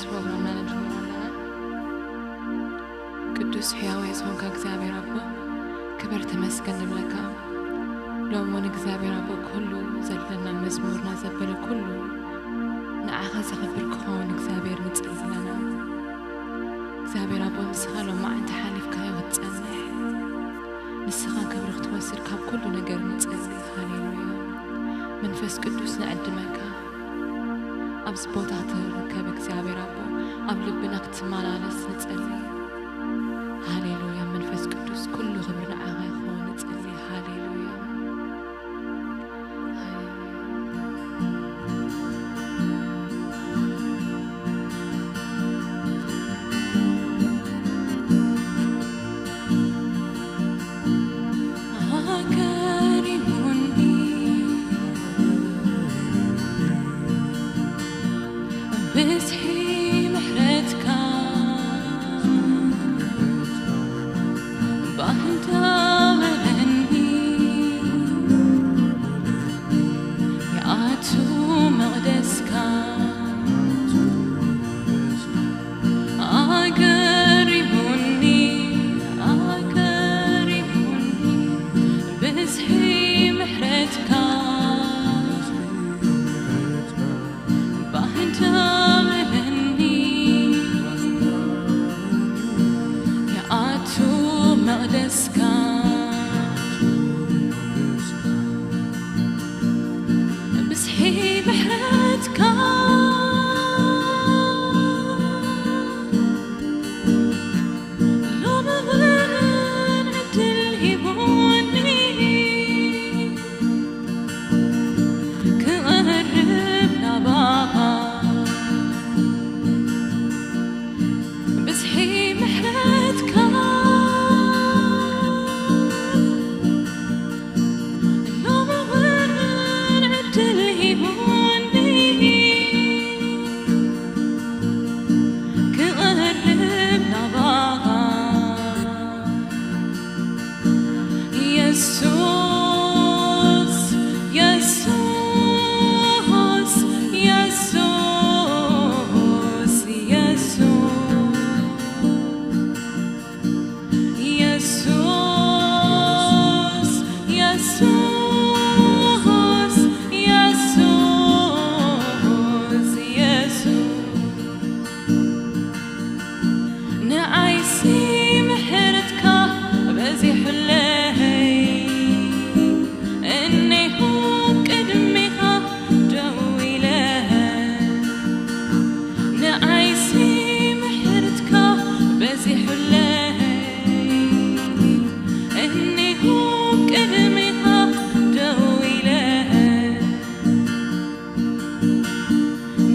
ፕሮግራምና ንጅምር ኣለና። ቅዱስ ሕያዋይ ዝኾንካ እግዚኣብሔር ኣቦ፣ ክብር ተመስገን ንብለካ። ሎም እውን እግዚኣብሔር ኣቦ፣ ኩሉ ዘለና መዝሙርና ዘበለ ኩሉ ንዓኻ ዘኽብር ክኸውን እግዚኣብሔር ንጽሊ ኣለና። እግዚኣብሔር ኣቦ፣ ንስኻ ሎም መዓልቲ ሓሊፍካዮ ክትጸንሕ፣ ንስኻ ክብሪ ክትወስድ ካብ ኩሉ ነገር ንጸሊ። ሃሌሉያ። መንፈስ ቅዱስ ንዕድመካ። ኣብዚ ቦታ ትርከብ እግዚኣብሔር ኣቦ፣ ኣብ ልብና ክትመላለስ ንጸሊ። ሃሌሉያ። መንፈስ ቅዱስ፣ ኩሉ ክብሪ ንዓኻ ይኸውን ንጸሊ። ሃሌሉያ። ሃሌሉያ። ኣገሪሙኒ ብዝሒ ምሕረትካ፣ ባህ እንዳበለኒ ይኣቱ መቕደስካ። ኣገሪሙኒ፣ ኣገሪሙኒ ብዝሒ ምሕረትካ፣ ባህ እንዳበለኒ ይኣቱ መቕደስካ። ብዝሒ ምሕረትካ ሎሚ እውን ዕድል ሂቡኒ ክቐርብ ናባኻ። ብዝሒ ምሕረትካ ሎሚ እውን ዕድል ሂቡኒ ክቐርብ ናባኻ። የሱስ፣ የሱስ፣ የሱስ፣ የሱስ። የሱስ፣ የሱስ፣ የሱስ፣ የሱስ። ንዓይሲ ምሕረትካ በዚሑለይ፣ እኔሁ ቅድሜኻ ደው ኢለ። ንዓይሲ ምሕረትካ በዚሑለይ፣ እኔሁ ቅድሜኻ ደው ኢለ።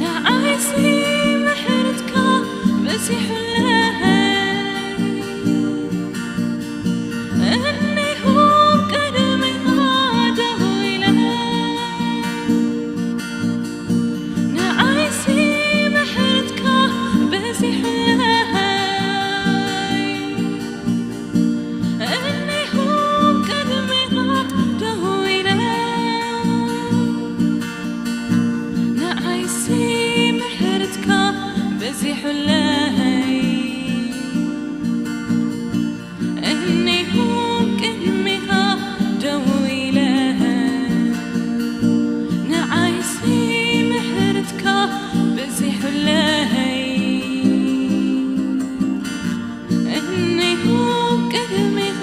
ንዓይሲ ምሕረትካ በዚሑለይ፣ እኔሁ ቅድሜኻ ደው ኢለ። ንዓይሲ ምሕረትካ በዚሑለይ፣ እኔሁ ቅድሜኻ ደው ኢለ። ንዓይሲ ምሕረትካ በዚሑለይ፣ እኔሁ ቅድሜኻ ደው ኢለ። ንዓይሲ ምሕረትካ በዚሑለይ፣ እኔሁ ቅድሜኻ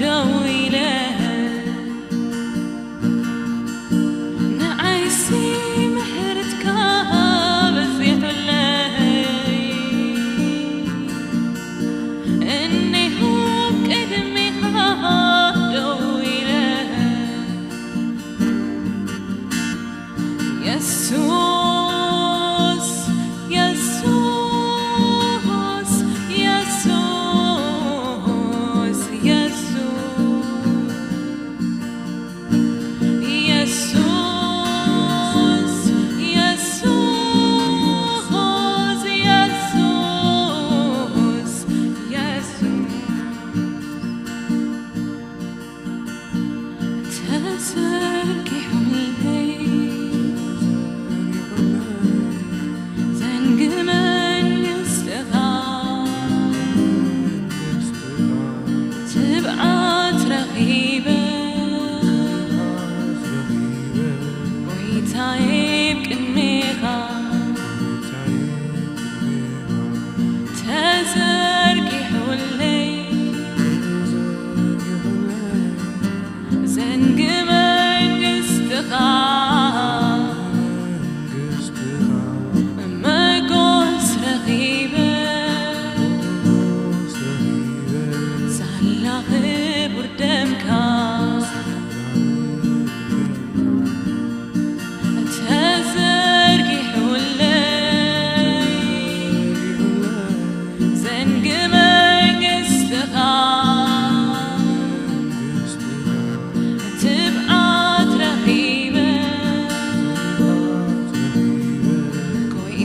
ደው ኢለ። ንዓይሲ ምሕረትካ በዚሑለይ፣ እኔሁ ቅድሜኻ ደው ኢለ። የሱስ፣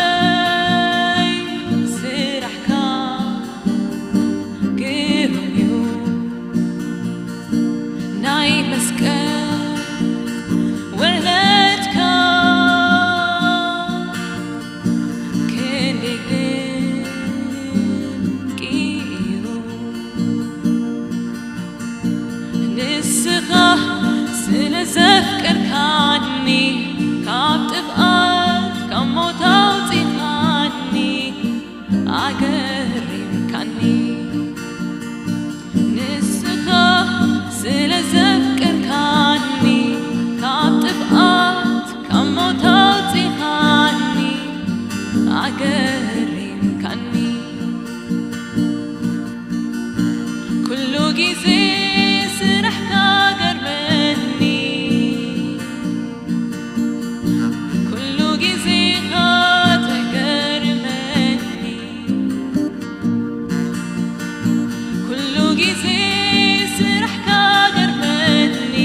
የሱሰይ ስራሕካ ግሩም እዩ፣ ናይ መስቀል ውዕለትካ ክንደይ ድንቂ እዩ። ንስኻ ስለ ዘፍቀርካኒ፣ ካብ ጥፍኣት ካብ ሞት ኣውጺኻኒ፣ ኣገሪምካኒ። ንስኻ ስለ ዘፍቀርካኒ፣ ካብ ጥፍኣት ካብ ሞት ኣውጺኻኒ፣ ኣገሪምካኒ። ኩሉ ግዜ ስራሕካ ገርመኒ፣ ኩሉ ግዜ ተገርመኒ። ኩሉ ግዜ ስራሕካ ገርመኒ፣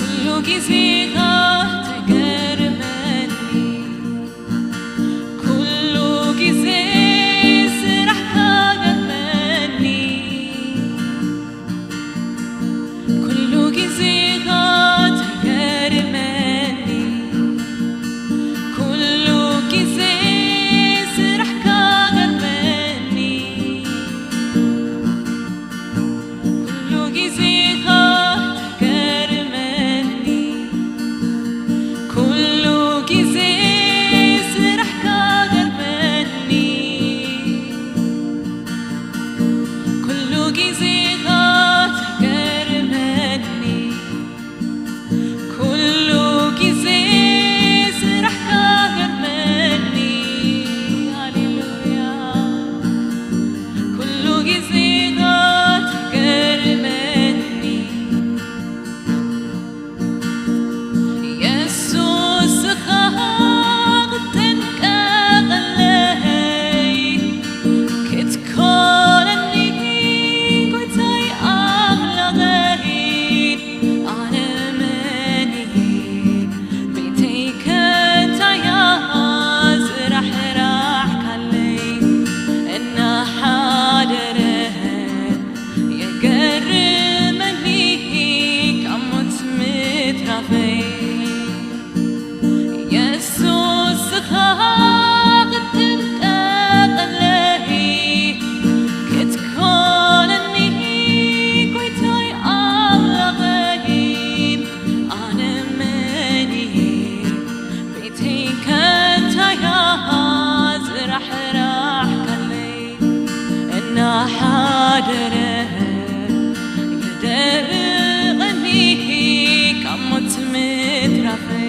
ኩሉ ግዜ ተገርመኒ። ኩሉ ግዜ ስራሕካ ገርመኒ፣ ኩሉ ግዜ ተገርመኒ። ኩሉ ግዜ ስራሕካ ገርመኒ፣ ኩሉ ግዜ ተገርመኒ። ኩሉ ግዜ ስራሕካ ገርመኒ፣ ኩሉ ግዜ ተገርመኒ። ኩሉ ግዜ ስራሕካ ገርመኒ። ሃሌሉያ። ኩሉ ግዜ ተገርመኒ። የሱስ ስኻ ክትጥንቀቐለይ፣ ክትኮነኒ ጎይታይ ኣምላኸይ። ኣነ መን እየ? ቤተይ ከ እንታይ እያ ዝራሕራሕካለይ? እናሓደረ የገርመኒ ካብ ሞት ምትራፈይ። የሱስ ስኻ ክትጥንቀቐለይ፣ ክትኮነኒ ጎይታይ ኣምላኸይ። ኣነ መን እየ? ቤተይ ከ እንታይ እያ ዝራሕራሕካለይ? እናሓደረ የደርቐኒ ካብ ሞት ምትራፈይ፣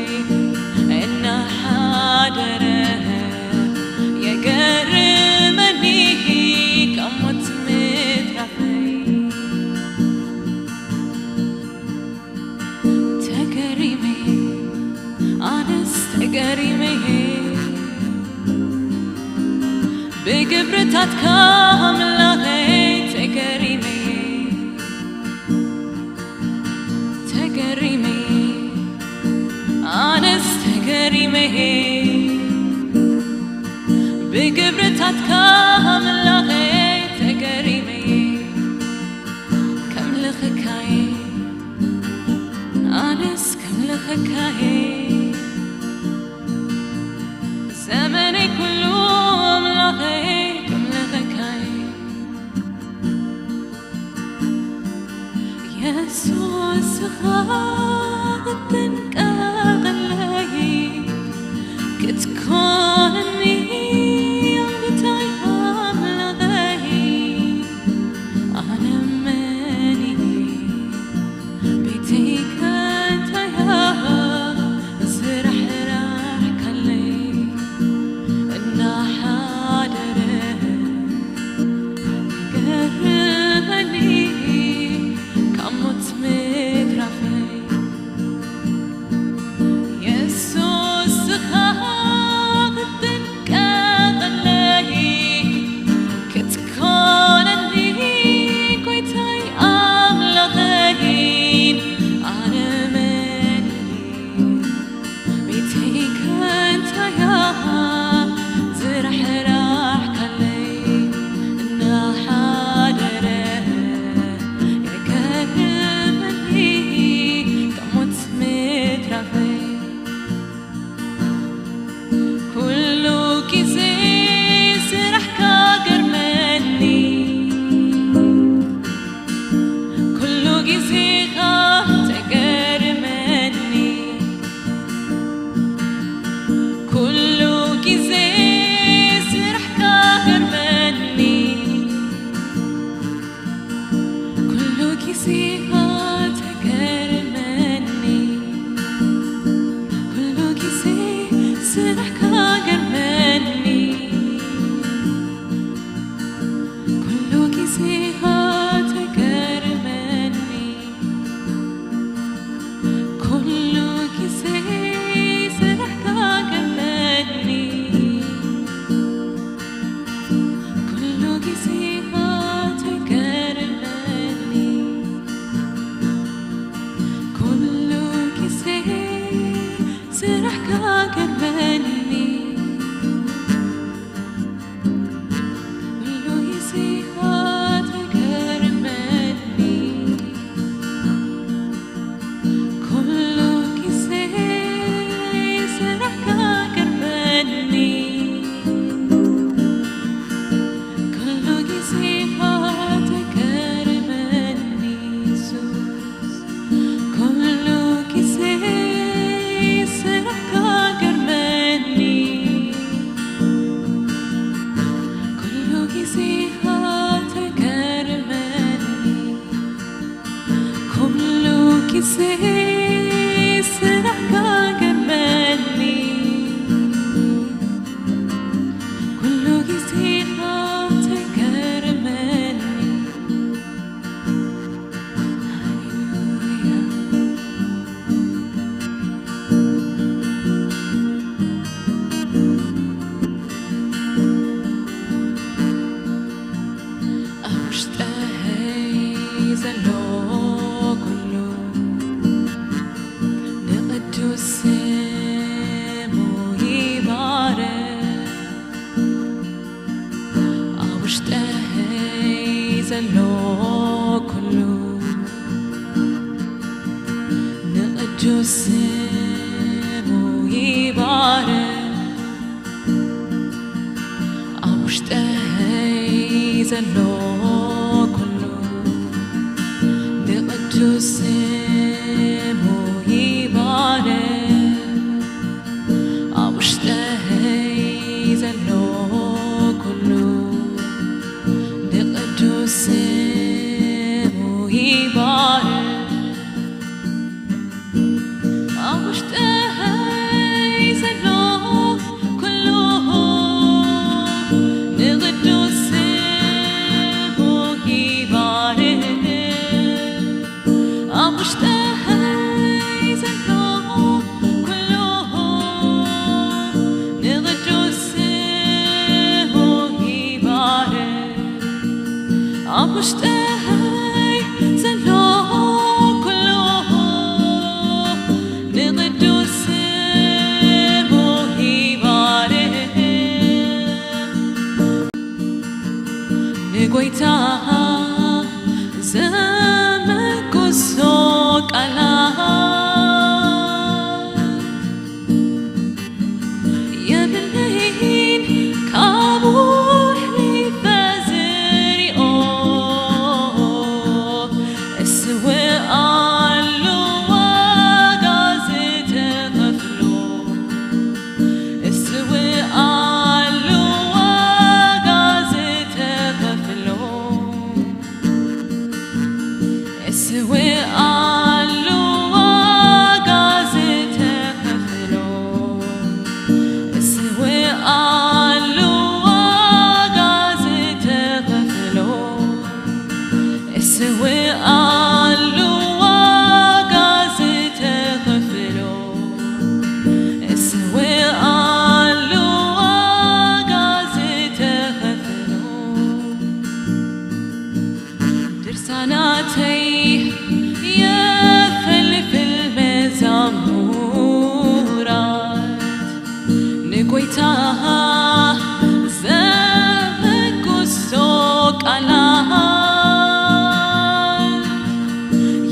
እናሓደረ የገርመኒ ካብ ሞት ምትራፈይ። ተገሪመ፣ ኣነስ ተገሪመ፣ ብግብርታትካ ኣምላኸይ ተገሪመ። ተገሪመ፣ ኣነስ ተገሪመ፣ ብግብርታትካ ኣምላኸይ ተገሪመ። ከምልኸካየ፣ ኣነስ ከምልኸካየ፣ ዘመነይ ኩሉ ኣምላኸይ ከምልኸካየ። የሱስ ስኻ ክትጥንቀቐለይ፣ ክትኮነኒ ኣንግታይ ኣምላኸይ። ኣነ መን እየ? ቤተይ ከ እንታይ እያ ዝራሕራሕካለይ? እናሓደረ ገርመኒ ካብ ሞት ምትራፈይ። ኢኻ ትገርመኒ፣ ኩሉ ግዜ ስራሕካ ገርመኒ፣ ኩሉ ግዜ ኢኻ ትገርመኒ፣ ኩሉ ግዜ ስራሕካ ገርመኒ፣ ኩሉ ግዜ ኢኻ ትገርመኒ፣ ኩሉ ግዜ ስራሕካ ገርመኒ፣ ኩሉ ግዜ ኢኻ ትገርመኒ፣ ኩሉ ግዜ ስራሕካ ገርመኒ፣ ኩሉ ግዜ ኢኻ ትገርመኒ የሱስ፣ ኩሉ ግዜ ስራሕካ ገርመኒ፣ ኩሉ ግዜ ኢኻ ትገርመኒ፣ ኩሉ ግዜ ስራሕካ ገርመኒ፣ ኩሉ ግዜ ኢኻ ትገርመኒ። ሃሌሉያ። ኣብ ውሽጠይ ዘሎ ኩሉ ንቕዱስ ስሙ ይባረክ። ኣብ ውሽጠይ ዘሎ ኩሉ ንቕዱስ ስሙ ይባረክ። ኣብ ውሽጠይ ዘሎ ኩሉ ንቕዱስ ስሙ ይባረክ። ኣብ ውሽጠይ ዘሎ ኩሉ ንቕዱስ ስሙ ይባረክ። ኣብ ውሽጠይ ዘሎ ኩሉ ንቕዱስ ስሙ ይባርክ። ኣብ ውሽጠይ ዘሎ ኩሉ ንቕዱስ ስሙ ይባርክ። ኣብ ውሽጠይ ዘሎ ኩሉ ንቕዱስ ስሙ ይባርክ። ንጎይታ ዘመጉሶ ቃላት የብለይን ካብኡ ኣሕሊፈ ዝሪኦ፣ እስውኣሉ ዋጋ ዝተኸፍሎ፣ እስውኣሉ ዋጋ ዝተኸፍሎ፣ እስውኣሉ ዋጋ ዝተኸፍሎ፣ እስውኣሉ ዋጋ ዝተኸፍሎ፣ እስውኣሉ ዋጋ ዝተኸፍሎ፣ እስውኣሉ ዋጋ ዝተኸፍሎ። ድርሳናተይ የፈልፍል መዛሙራት፣ ንጎይታ ዘመጉሶ ቃላት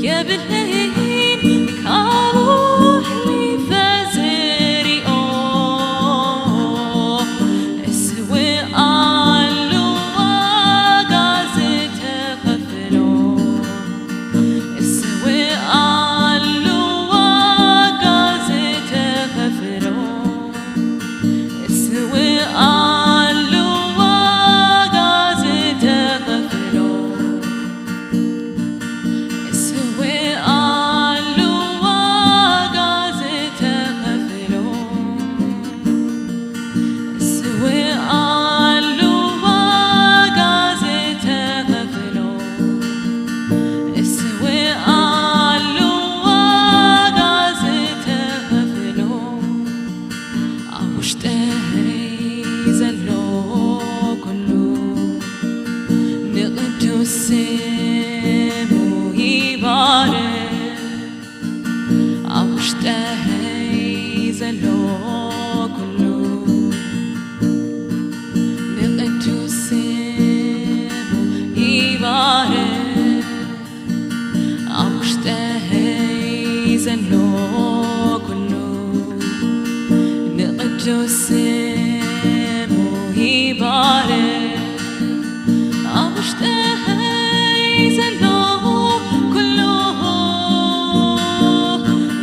የብለይን ካብኡ ኣሕሊፈ ዝሪኦ፣ እስውኣሉ ዋጋ ዝተኸፍሎ፣ እስውኣሉ ዋጋ ዝተኸፍሎ፣ እስው ውሽጠይ ዘሎ ኩሉ ንቕዱስ ስሙ ይባርኽ። ኣብ ውሽጠይ ዘሎ ኩሉ ንቕዱስ ስሙ ይባርኽ። ኣብ ውሽጠይ ዘሎ ኩሉ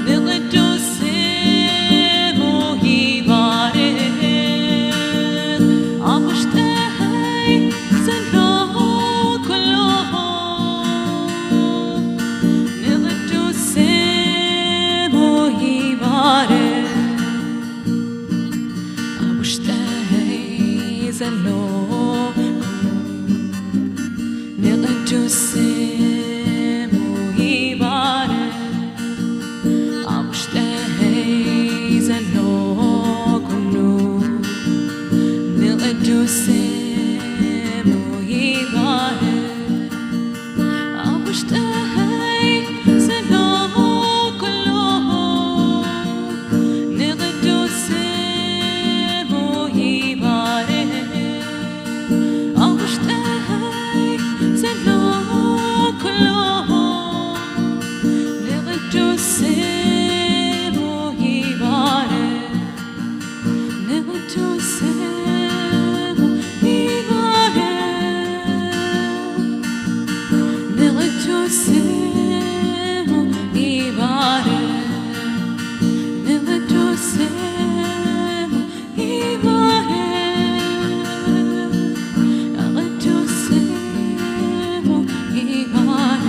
ንቕዱስ ስሙ ይባርኽ። ኣብ ውሽጠይ ዘሎ ኩሉ ንቕዱስ ስሙ ይባርኽ። ኣብ ውሽጠይ ዘሎ ንቕዱስ ስሙ ይባርኽ። ኣብ ውሽጠይ ዘሎ ኩሉ ንቕዱስ ስሙ ይባርኽ። ኣብ ውሽጠይ ዘሎ ኩሉ ንቕዱስ ስሙ ይባርኽ። ኣብ ውሽጠይ ዘሎ ኩሉ ንቕዱስ ስሙ ይባርኽ። ንቕዱስ ስሙ ይባርኽ። ንቕዱስ ስሙ ይባርኽ። ንቕዱስ ስሙ ይባርኽ። ንቕዱስ ስሙ ይባርኽ።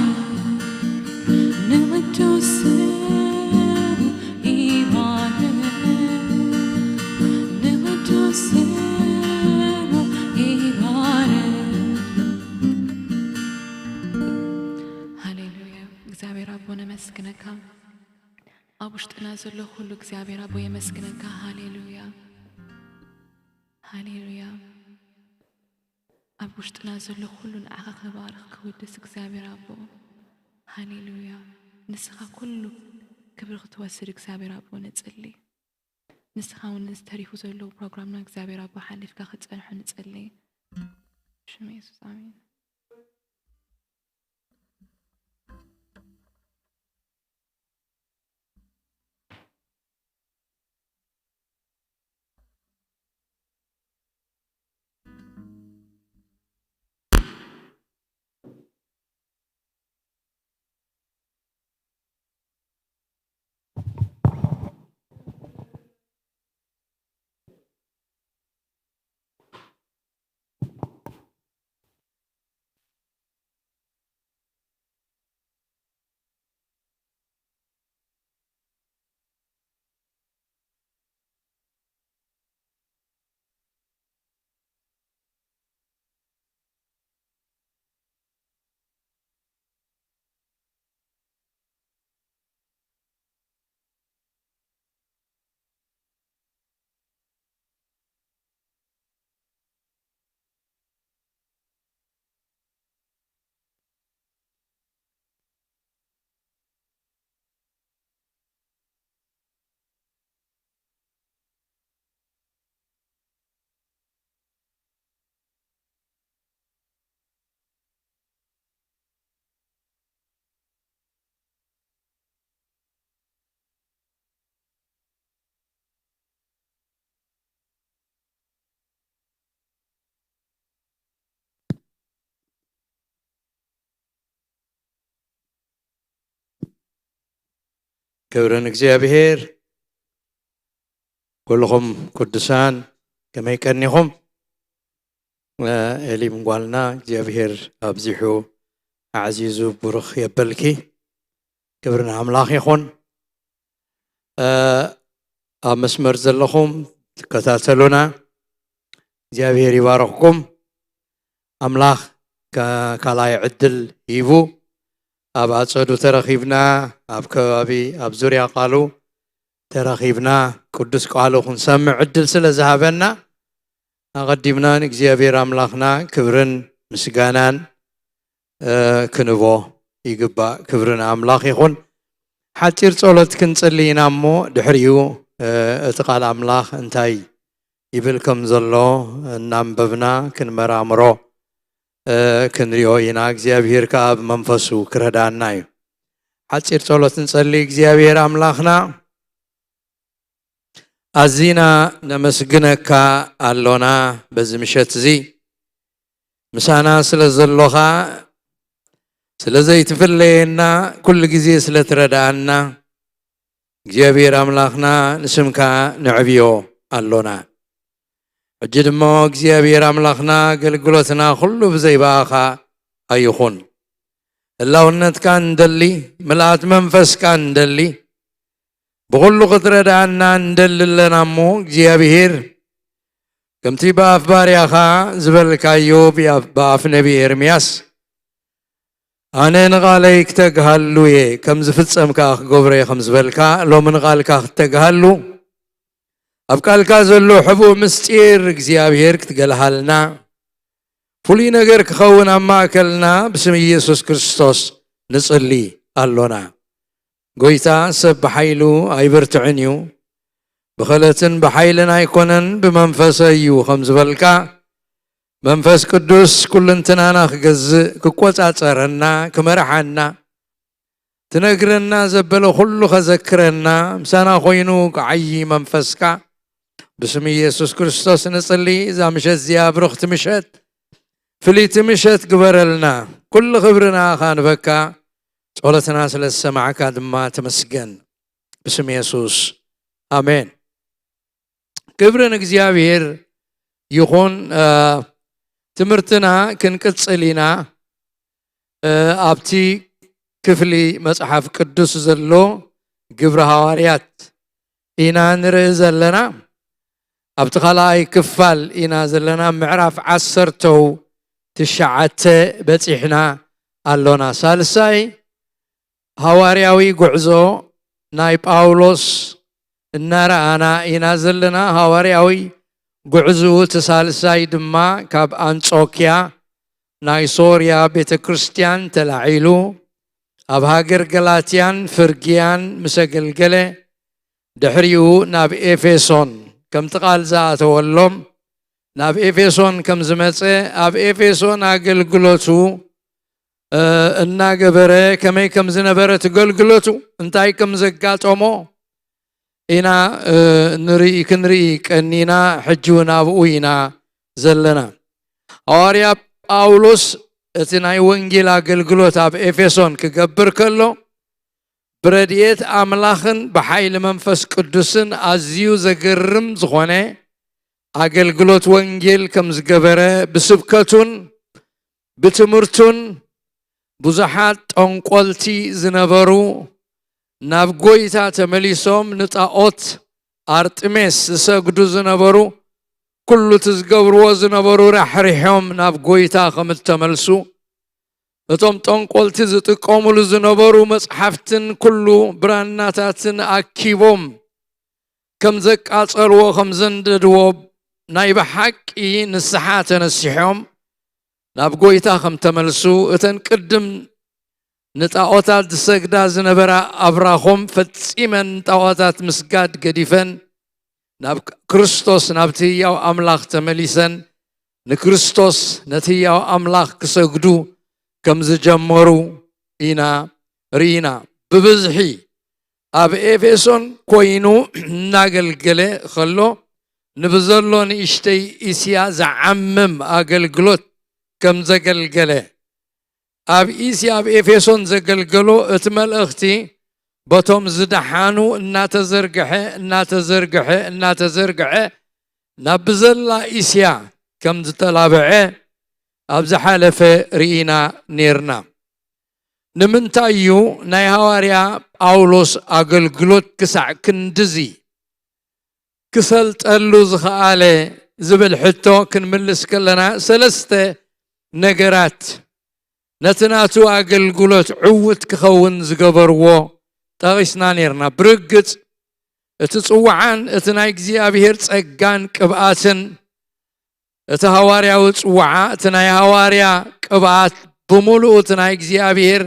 ንቕዱስ ስሙ ይባርኽ። ንቕዱስ ስሙ ይባርኽ። ሃሌሉያ። እግዚኣብሔር ኣቦ ነመስግነካ። ኣብ ውሽጥና ዘሎ ኩሉ እግዚኣብሔር ኣቦ የመስግነካ። ሃሌሉያ። ሃሌሉያ። ኣብ ውሽጥና ዘሎ ኩሉ ንዓኻ ክባርኽ ክውድስ እግዚኣብሔር ኣቦ። ሃሌሉያ። ንስኻ ኩሉ ክብሪ ክትወስድ እግዚኣብሔር ኣቦ ንጽሊ። ንስኻ እውን ነዚ ተሪፉ ዘለዉ ፕሮግራምና እግዚኣብሔር ኣቦ ሓሊፍካ ክትጸንሖ ንጸሊ። ብሽም የሱስ ኣሜን። ክብሪ ንእግዚኣብሔር። ኩልኹም ቅዱሳን ከመይ ቀኒኹም? ኤሊ ምንጓልና እግዚኣብሔር ኣብዚሑ ኣዕዚዙ ብሩኽ የበልኪ። ክብሪ ንኣምላኽ ይኹን። ኣብ መስመር ዘለኹም ትከታተሉና እግዚኣብሔር ይባርኽኩም። ኣምላኽ ካልኣይ ዕድል ሂቡ ኣብ ኣጸዱ ተረኺብና፣ ኣብ ከባቢ ኣብ ዙርያ ቃሉ ተረኺብና ቅዱስ ቃሉ ክንሰምዕ ዕድል ስለ ዝሃበና ኣቐዲምና ንእግዚኣብሔር ኣምላኽና ክብርን ምስጋናን ክንቦ ይግባእ። ክብሪ ንኣምላኽ ይኹን። ሓጺር ጸሎት ክንጽሊ ኢና እሞ ድሕሪኡ፣ እ፣ እቲ ቃል ኣምላኽ እንታይ ይብል ከም ዘሎ እናንበብና ክንመራምሮ፣ እ፣ ክንሪኦ ኢና። እግዚኣብሔር ከኣ ብመንፈሱ ክረዳና እዩ። ሓጺር ጸሎት ንጸሊ። እግዚኣብሔር ኣምላኽና፣ ኣዚና ነመስግነካ ኣሎና በዚ ምሸት እዚ። ምሳና ስለ ዘሎኻ፣ ስለ ዘይትፍለየና፣ ኩሉ ግዜ ስለ ትረድኣና፣ እግዚኣብሔር ኣምላኽና ንስምካ ነዕብዮ ኣሎና። ሕጂ ድማ እግዚኣብሔር ኣምላኽና ኣገልግሎትና ኩሉ ብዘይ ብኣኻ ኣይኹን። ህላውነትካ እንደሊ፣ ምልኣት መንፈስካ እንደሊ፣ ብኹሉ ክትረድኣና እንደሊ ኣለና እሞ እግዚኣብሔር ከምቲ ብኣፍ ባርያኻ ዝበልካዮ ብኣፍ፣ ብኣፍ ነቢ ኤርምያስ ኣነ ንቓለይ ክተግሃሉ እየ፣ ከም ዝፍጸም ከኣ ክገብሮ እየ ከም ዝበልካ፣ ሎሚ ንቓልካ ክተግሃሉ፣ ኣብ ቃልካ ዘሎ ሕቡእ ምስጢር እግዚኣብሔር ክትገልሃልና፣ ፍሉይ ነገር ክኸውን ኣብ ማእከልና ብስም ኢየሱስ ክርስቶስ ንጽሊ ኣሎና። ጎይታ፣ ሰብ ብሓይሉ ኣይበርትዕን እዩ፣ ብኸለትን ብሓይልን ኣይኮነን፣ ብመንፈሰ እዩ ከም ዝበልካ፣ መንፈስ ቅዱስ ኩልንትናና ክገዝእ፣ ክቆጻጸረና፣ ክመርሓና፣ ትነግረና ዘበለ ኩሉ ከዘክረና፣ ምሳና ኮይኑ ክዓዪ መንፈስካ፣ ብስም ኢየሱስ ክርስቶስ ንጽሊ። እዛ ምሸት እዚኣ ብርኽቲ ምሸት፣ ፍልይቲ ምሸት ግበረልና። ኩሉ ክብሪ ንኣኻ ንበካ። ጸሎትና ስለ ዝሰማዕካ ድማ ተመስገን። ብስም የሱስ፣ ኣሜን። ክብሪ ንእግዚኣብሔር ይኹን። እ፣ ትምህርትና ክንቅጽል ኢና። እ፣ ኣብቲ ክፍሊ መጽሓፍ ቅዱስ ዘሎ ግብሪ ሃዋርያት ኢና ንርኢ ዘለና። ኣብቲ ካልኣይ ክፋል ኢና ዘለና፣ ምዕራፍ ዓሰርተው ትሽዓተ በጺሕና ኣሎና። ሳልሳይ ሃዋርያዊ ጉዕዞ ናይ ጳውሎስ እናረኣና ኢና ዘለና። ሃዋርያዊ ጉዕዝኡ እቲ ሳልሳይ ድማ ካብ ኣንጾክያ ናይ ሶርያ ቤተ ክርስቲያን ተላዒሉ ኣብ ሃገር ገላትያን ፍርግያን ምስ ኣገልገለ፣ ድሕሪኡ ናብ ኤፌሶን ከምቲ ቃል ዝኣተወሎም ናብ ኤፌሶን ከም ዝመጸ፣ ኣብ ኤፌሶን ኣገልግሎቱ፣ እ፣ እናገበረ ከመይ ከም ዝነበረ፣ እቲ ኣገልግሎቱ እንታይ ከም ዘጋጠሞ ኢና፣ እ፣ ንርኢ፣ ክንርኢ ቀኒና። ሕጂ እውን ኣብኡ ኢና ዘለና። ሃዋርያ ጳውሎስ እቲ ናይ ወንጌል ኣገልግሎት ኣብ ኤፌሶን ክገብር ከሎ፣ ብረድኤት ኣምላኽን ብሓይሊ መንፈስ ቅዱስን ኣዝዩ ዘገርም ዝኾነ ኣገልግሎት ወንጌል ከም ዝገበረ፣ ብስብከቱን ብትምህርቱን ብዙሓት ጠንቆልቲ ዝነበሩ ናብ ጐይታ ተመሊሶም ንጣኦት ኣርጥሜስ ዝሰግዱ ዝነበሩ፣ ኩሉ እቲ ዝገብርዎ ዝነበሩ ራሕሪሖም ናብ ጐይታ ከም እተመልሱ፣ እቶም ጠንቆልቲ ዝጥቀሙሉ ዝነበሩ መጽሓፍትን ኩሉ ብራናታትን ኣኪቦም ከም ዘቃጸልዎ፣ ከም ዘንደድዎ፣ ናይ ብሓቂ ንስሓ ተነሲሖም ናብ ጐይታ ከም ተመልሱ፣ እተን ቅድም ንጣኦታት ዝሰግዳ ዝነበራ ኣብራኾም ፈጺመን ንጣኦታት ምስጋድ ገዲፈን ናብ ክርስቶስ፣ ናብቲ ህያው ኣምላኽ ተመሊሰን ንክርስቶስ፣ ነቲ ህያው ኣምላኽ ክሰግዱ ከም ዝጀመሩ ኢና ርኢና። ብብዝሒ ኣብ ኤፌሶን ኮይኑ እናገልገለ ከሎ፣ ንብዘሎ ንእሽተይ እስያ ዝዓምም ኣገልግሎት ከም ዘገልገለ፣ ኣብ እስያ፣ ኣብ ኤፌሶን ዘገልገሎ እቲ መልእኽቲ በቶም ዝደሓኑ እናተዘርግሐ፣ እናተዘርግሐ፣ እናተዘርግሐ ናብ ብዘላ እስያ ከም ዝተላብዐ ኣብ ዝሓለፈ ርኢና ኔርና። ንምንታይ እዩ ናይ ሃዋርያ ጳውሎስ ኣገልግሎት ክሳዕ ክንድዚ ክሰልጠሉ ዝኸኣለ ዝብል ሕቶ ክንምልስ ከለና፣ ሰለስተ ነገራት ነቲ ናቱ ኣገልግሎት ዕዉት ክኸውን ዝገበርዎ ጠቒስና ኔርና። ብርግጽ እቲ ጽውዓን እቲ ናይ እግዚኣብሔር ጸጋን ቅብኣትን፣ እቲ ሃዋርያዊ ጽውዓ፣ እቲ ናይ ሃዋርያ ቅብኣት ብምሉኡ እቲ ናይ እግዚኣብሔር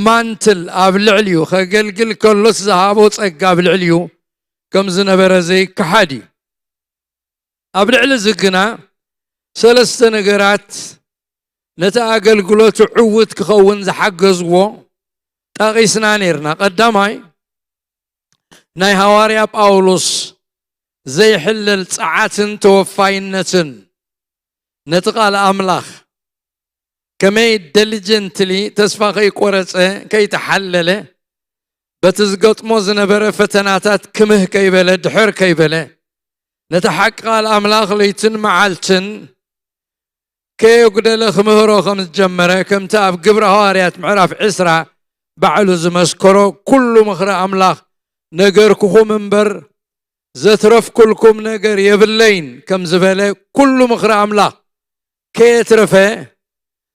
ማንትል ኣብ ልዕሊኡ ከገልግል ከሎስ ዝሃቦ ጸጋ ኣብ ልዕሊኡ ከም ዝነበረ ዘይከሓድ እዩ። ኣብ ልዕሊ እዚ ግና ሰለስተ ነገራት ነቲ ኣገልግሎቱ ዕዉት ክኸውን ዝሓገዝዎ ጠቒስና ነይርና። ቀዳማይ፣ ናይ ሃዋርያ ጳውሎስ ዘይሕለል ጸዓትን ተወፋይነትን ነቲ ቃል ኣምላኽ ከመይ ደሊጀንትሊ፣ ተስፋ ከይቆረጸ፣ ከይተሓለለ፣ በቲ ዝገጥሞ ዝነበረ ፈተናታት ክምህ ከይበለ፣ ድሕር ከይበለ፣ ነቲ ሓቂ ቃል ኣምላኽ ለይትን መዓልትን ከየጉደለ ክምህሮ ከም ዝጀመረ፣ ከምቲ ኣብ ግብረ ሃዋርያት ምዕራፍ ዕስራ ባዕሉ ዝመስከሮ፣ "ኩሉ ምኽሪ ኣምላኽ ነገርኩኹም እምበር፣ ዘትረፍኩልኩም ነገር የብለይን" ከም ዝበለ፣ ኩሉ ምኽሪ ኣምላኽ ከየትረፈ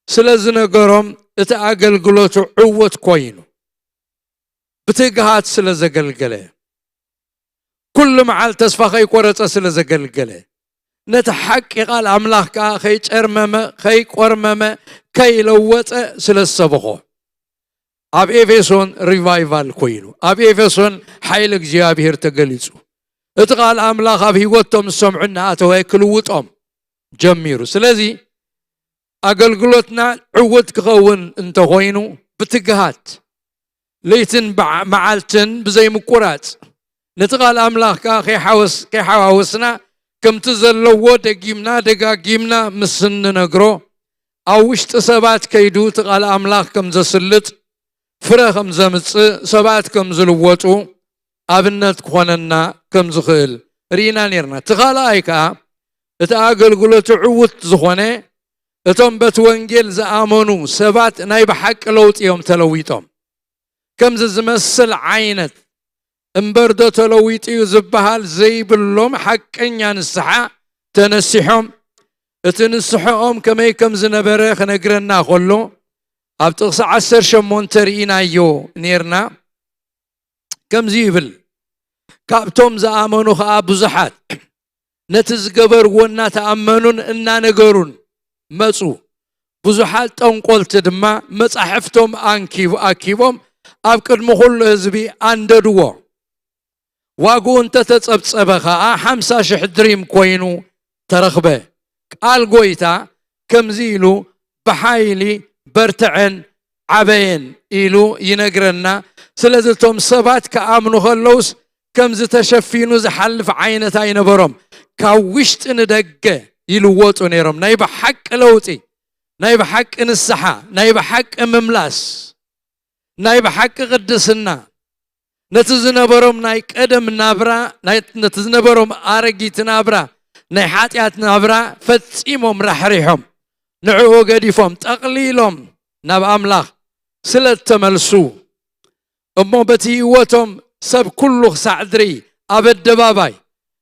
ስለ ዝነገሮም፣ እቲ ኣገልግሎቱ ዕዉት ኮይኑ፣ ብትግሃት ስለ ዘገልገለ፣ ኩሉ መዓል ተስፋ ከይቆረጸ ስለ ዘገልገለ፣ ነቲ ሓቂ ቃል ኣምላኽ ከኣ ከይጨርመመ፣ ከይቆርመመ፣ ከይለወጠ ስለ ዝሰበኾ፣ ኣብ ኤፌሶን ሪቫይቫል ኮይኑ፣ ኣብ ኤፌሶን ሓይሊ እግዚኣብሔር ተገሊጹ። እቲ ቃል ኣምላኽ ኣብ ህይወቶም ዝሰምዑ እናኣተወ ክልውጦም ጀሚሩ። ስለዚ ኣገልግሎትና ዕዉት ክኸውን እንተኾይኑ፣ ብትግሃት ለይትን በዓ-፣ መዓልትን ብዘይምቁራጽ፣ ነቲ ቃል ኣምላኽ ከኣ ከይሓወስ-፣ ከይሓዋወስና፣ ከምቲ ዘለዎ ደጊምና ደጋጊምና ምስ እንነግሮ፣ ኣብ ውሽጢ ሰባት ከይዱ እቲ ቃል ኣምላኽ ከም ዘስልጥ፣ ፍረ ከም ዘምጽእ፣ ሰባት ከም ዝልወጡ ኣብነት ክኾነና ከም ዝኽእል ርኢና ነይርና። እቲ ካልኣይ ከኣ፣ እቲ ኣገልግሎቱ ዕዉት ዝኾነ፣ እቶም በቲ ወንጌል ዝኣመኑ ሰባት ናይ ብሓቂ ለውጢ እዮም ተለዊጦም። ከምዚ ዝመስል ዓይነት እምበር ዶ ተለዊጡ እዩ ዝበሃል ዘይብሎም ሓቀኛ ንስሓ ተነሲሖም፣ እቲ ንስሐኦም ከመይ ከም ዝነበረ ክነግረና ከሎ፣ ኣብ ጥቕሲ ዓሰርተ ሸሞንተ ርኢናዮ ነይርና። ከምዚ ይብል፣ "ካብቶም ዝኣመኑ ኸኣ ብዙሓት ነቲ ዝገበርዎ እናተኣመኑን እናነገሩን መጹ። ብዙሓት ጠንቆልቲ ድማ መጻሕፍቶም ኣንኪቡ-፣ ኣኪቦም ኣብ ቅድሚ ኩሉ ህዝቢ ኣንደድዎ። ዋግኡ እንተተጸብጸበ ኸኣ ሓምሳ ሽሕ ድሪም ኮይኑ ተረኽበ። ቃል ጎይታ ከምዚ ኢሉ ብሓይሊ በርትዐን ዓበየን" ኢሉ ይነግረና። ስለዚ እቶም ሰባት ክኣምኑ ከለውስ ከምዚ ተሸፊኑ ዝሓልፍ ዓይነት ኣይነበሮም። ካብ ውሽጢ ንደገ ይልወጡ ነይሮም። ናይ ብሓቂ ለውጢ፣ ናይ ብሓቂ ንስሓ፣ ናይ ብሓቂ ምምላስ፣ ናይ ብሓቂ ቅድስና፣ ነቲ ዝነበሮም ናይ ቀደም ናብራ፣ ናይ፣ ነቲ ዝነበሮም ኣረጊት ናብራ፣ ናይ ሓጢኣት ናብራ ፈጺሞም ራሕሪሖም፣ ንዕኡ ገዲፎም፣ ጠቕሊሎም ናብ ኣምላኽ ስለ እተመልሱ፣ እሞ በቲ ህይወቶም ሰብ ኩሉ ክሳዕ ዝርኢ፣ ኣብ ኣደባባይ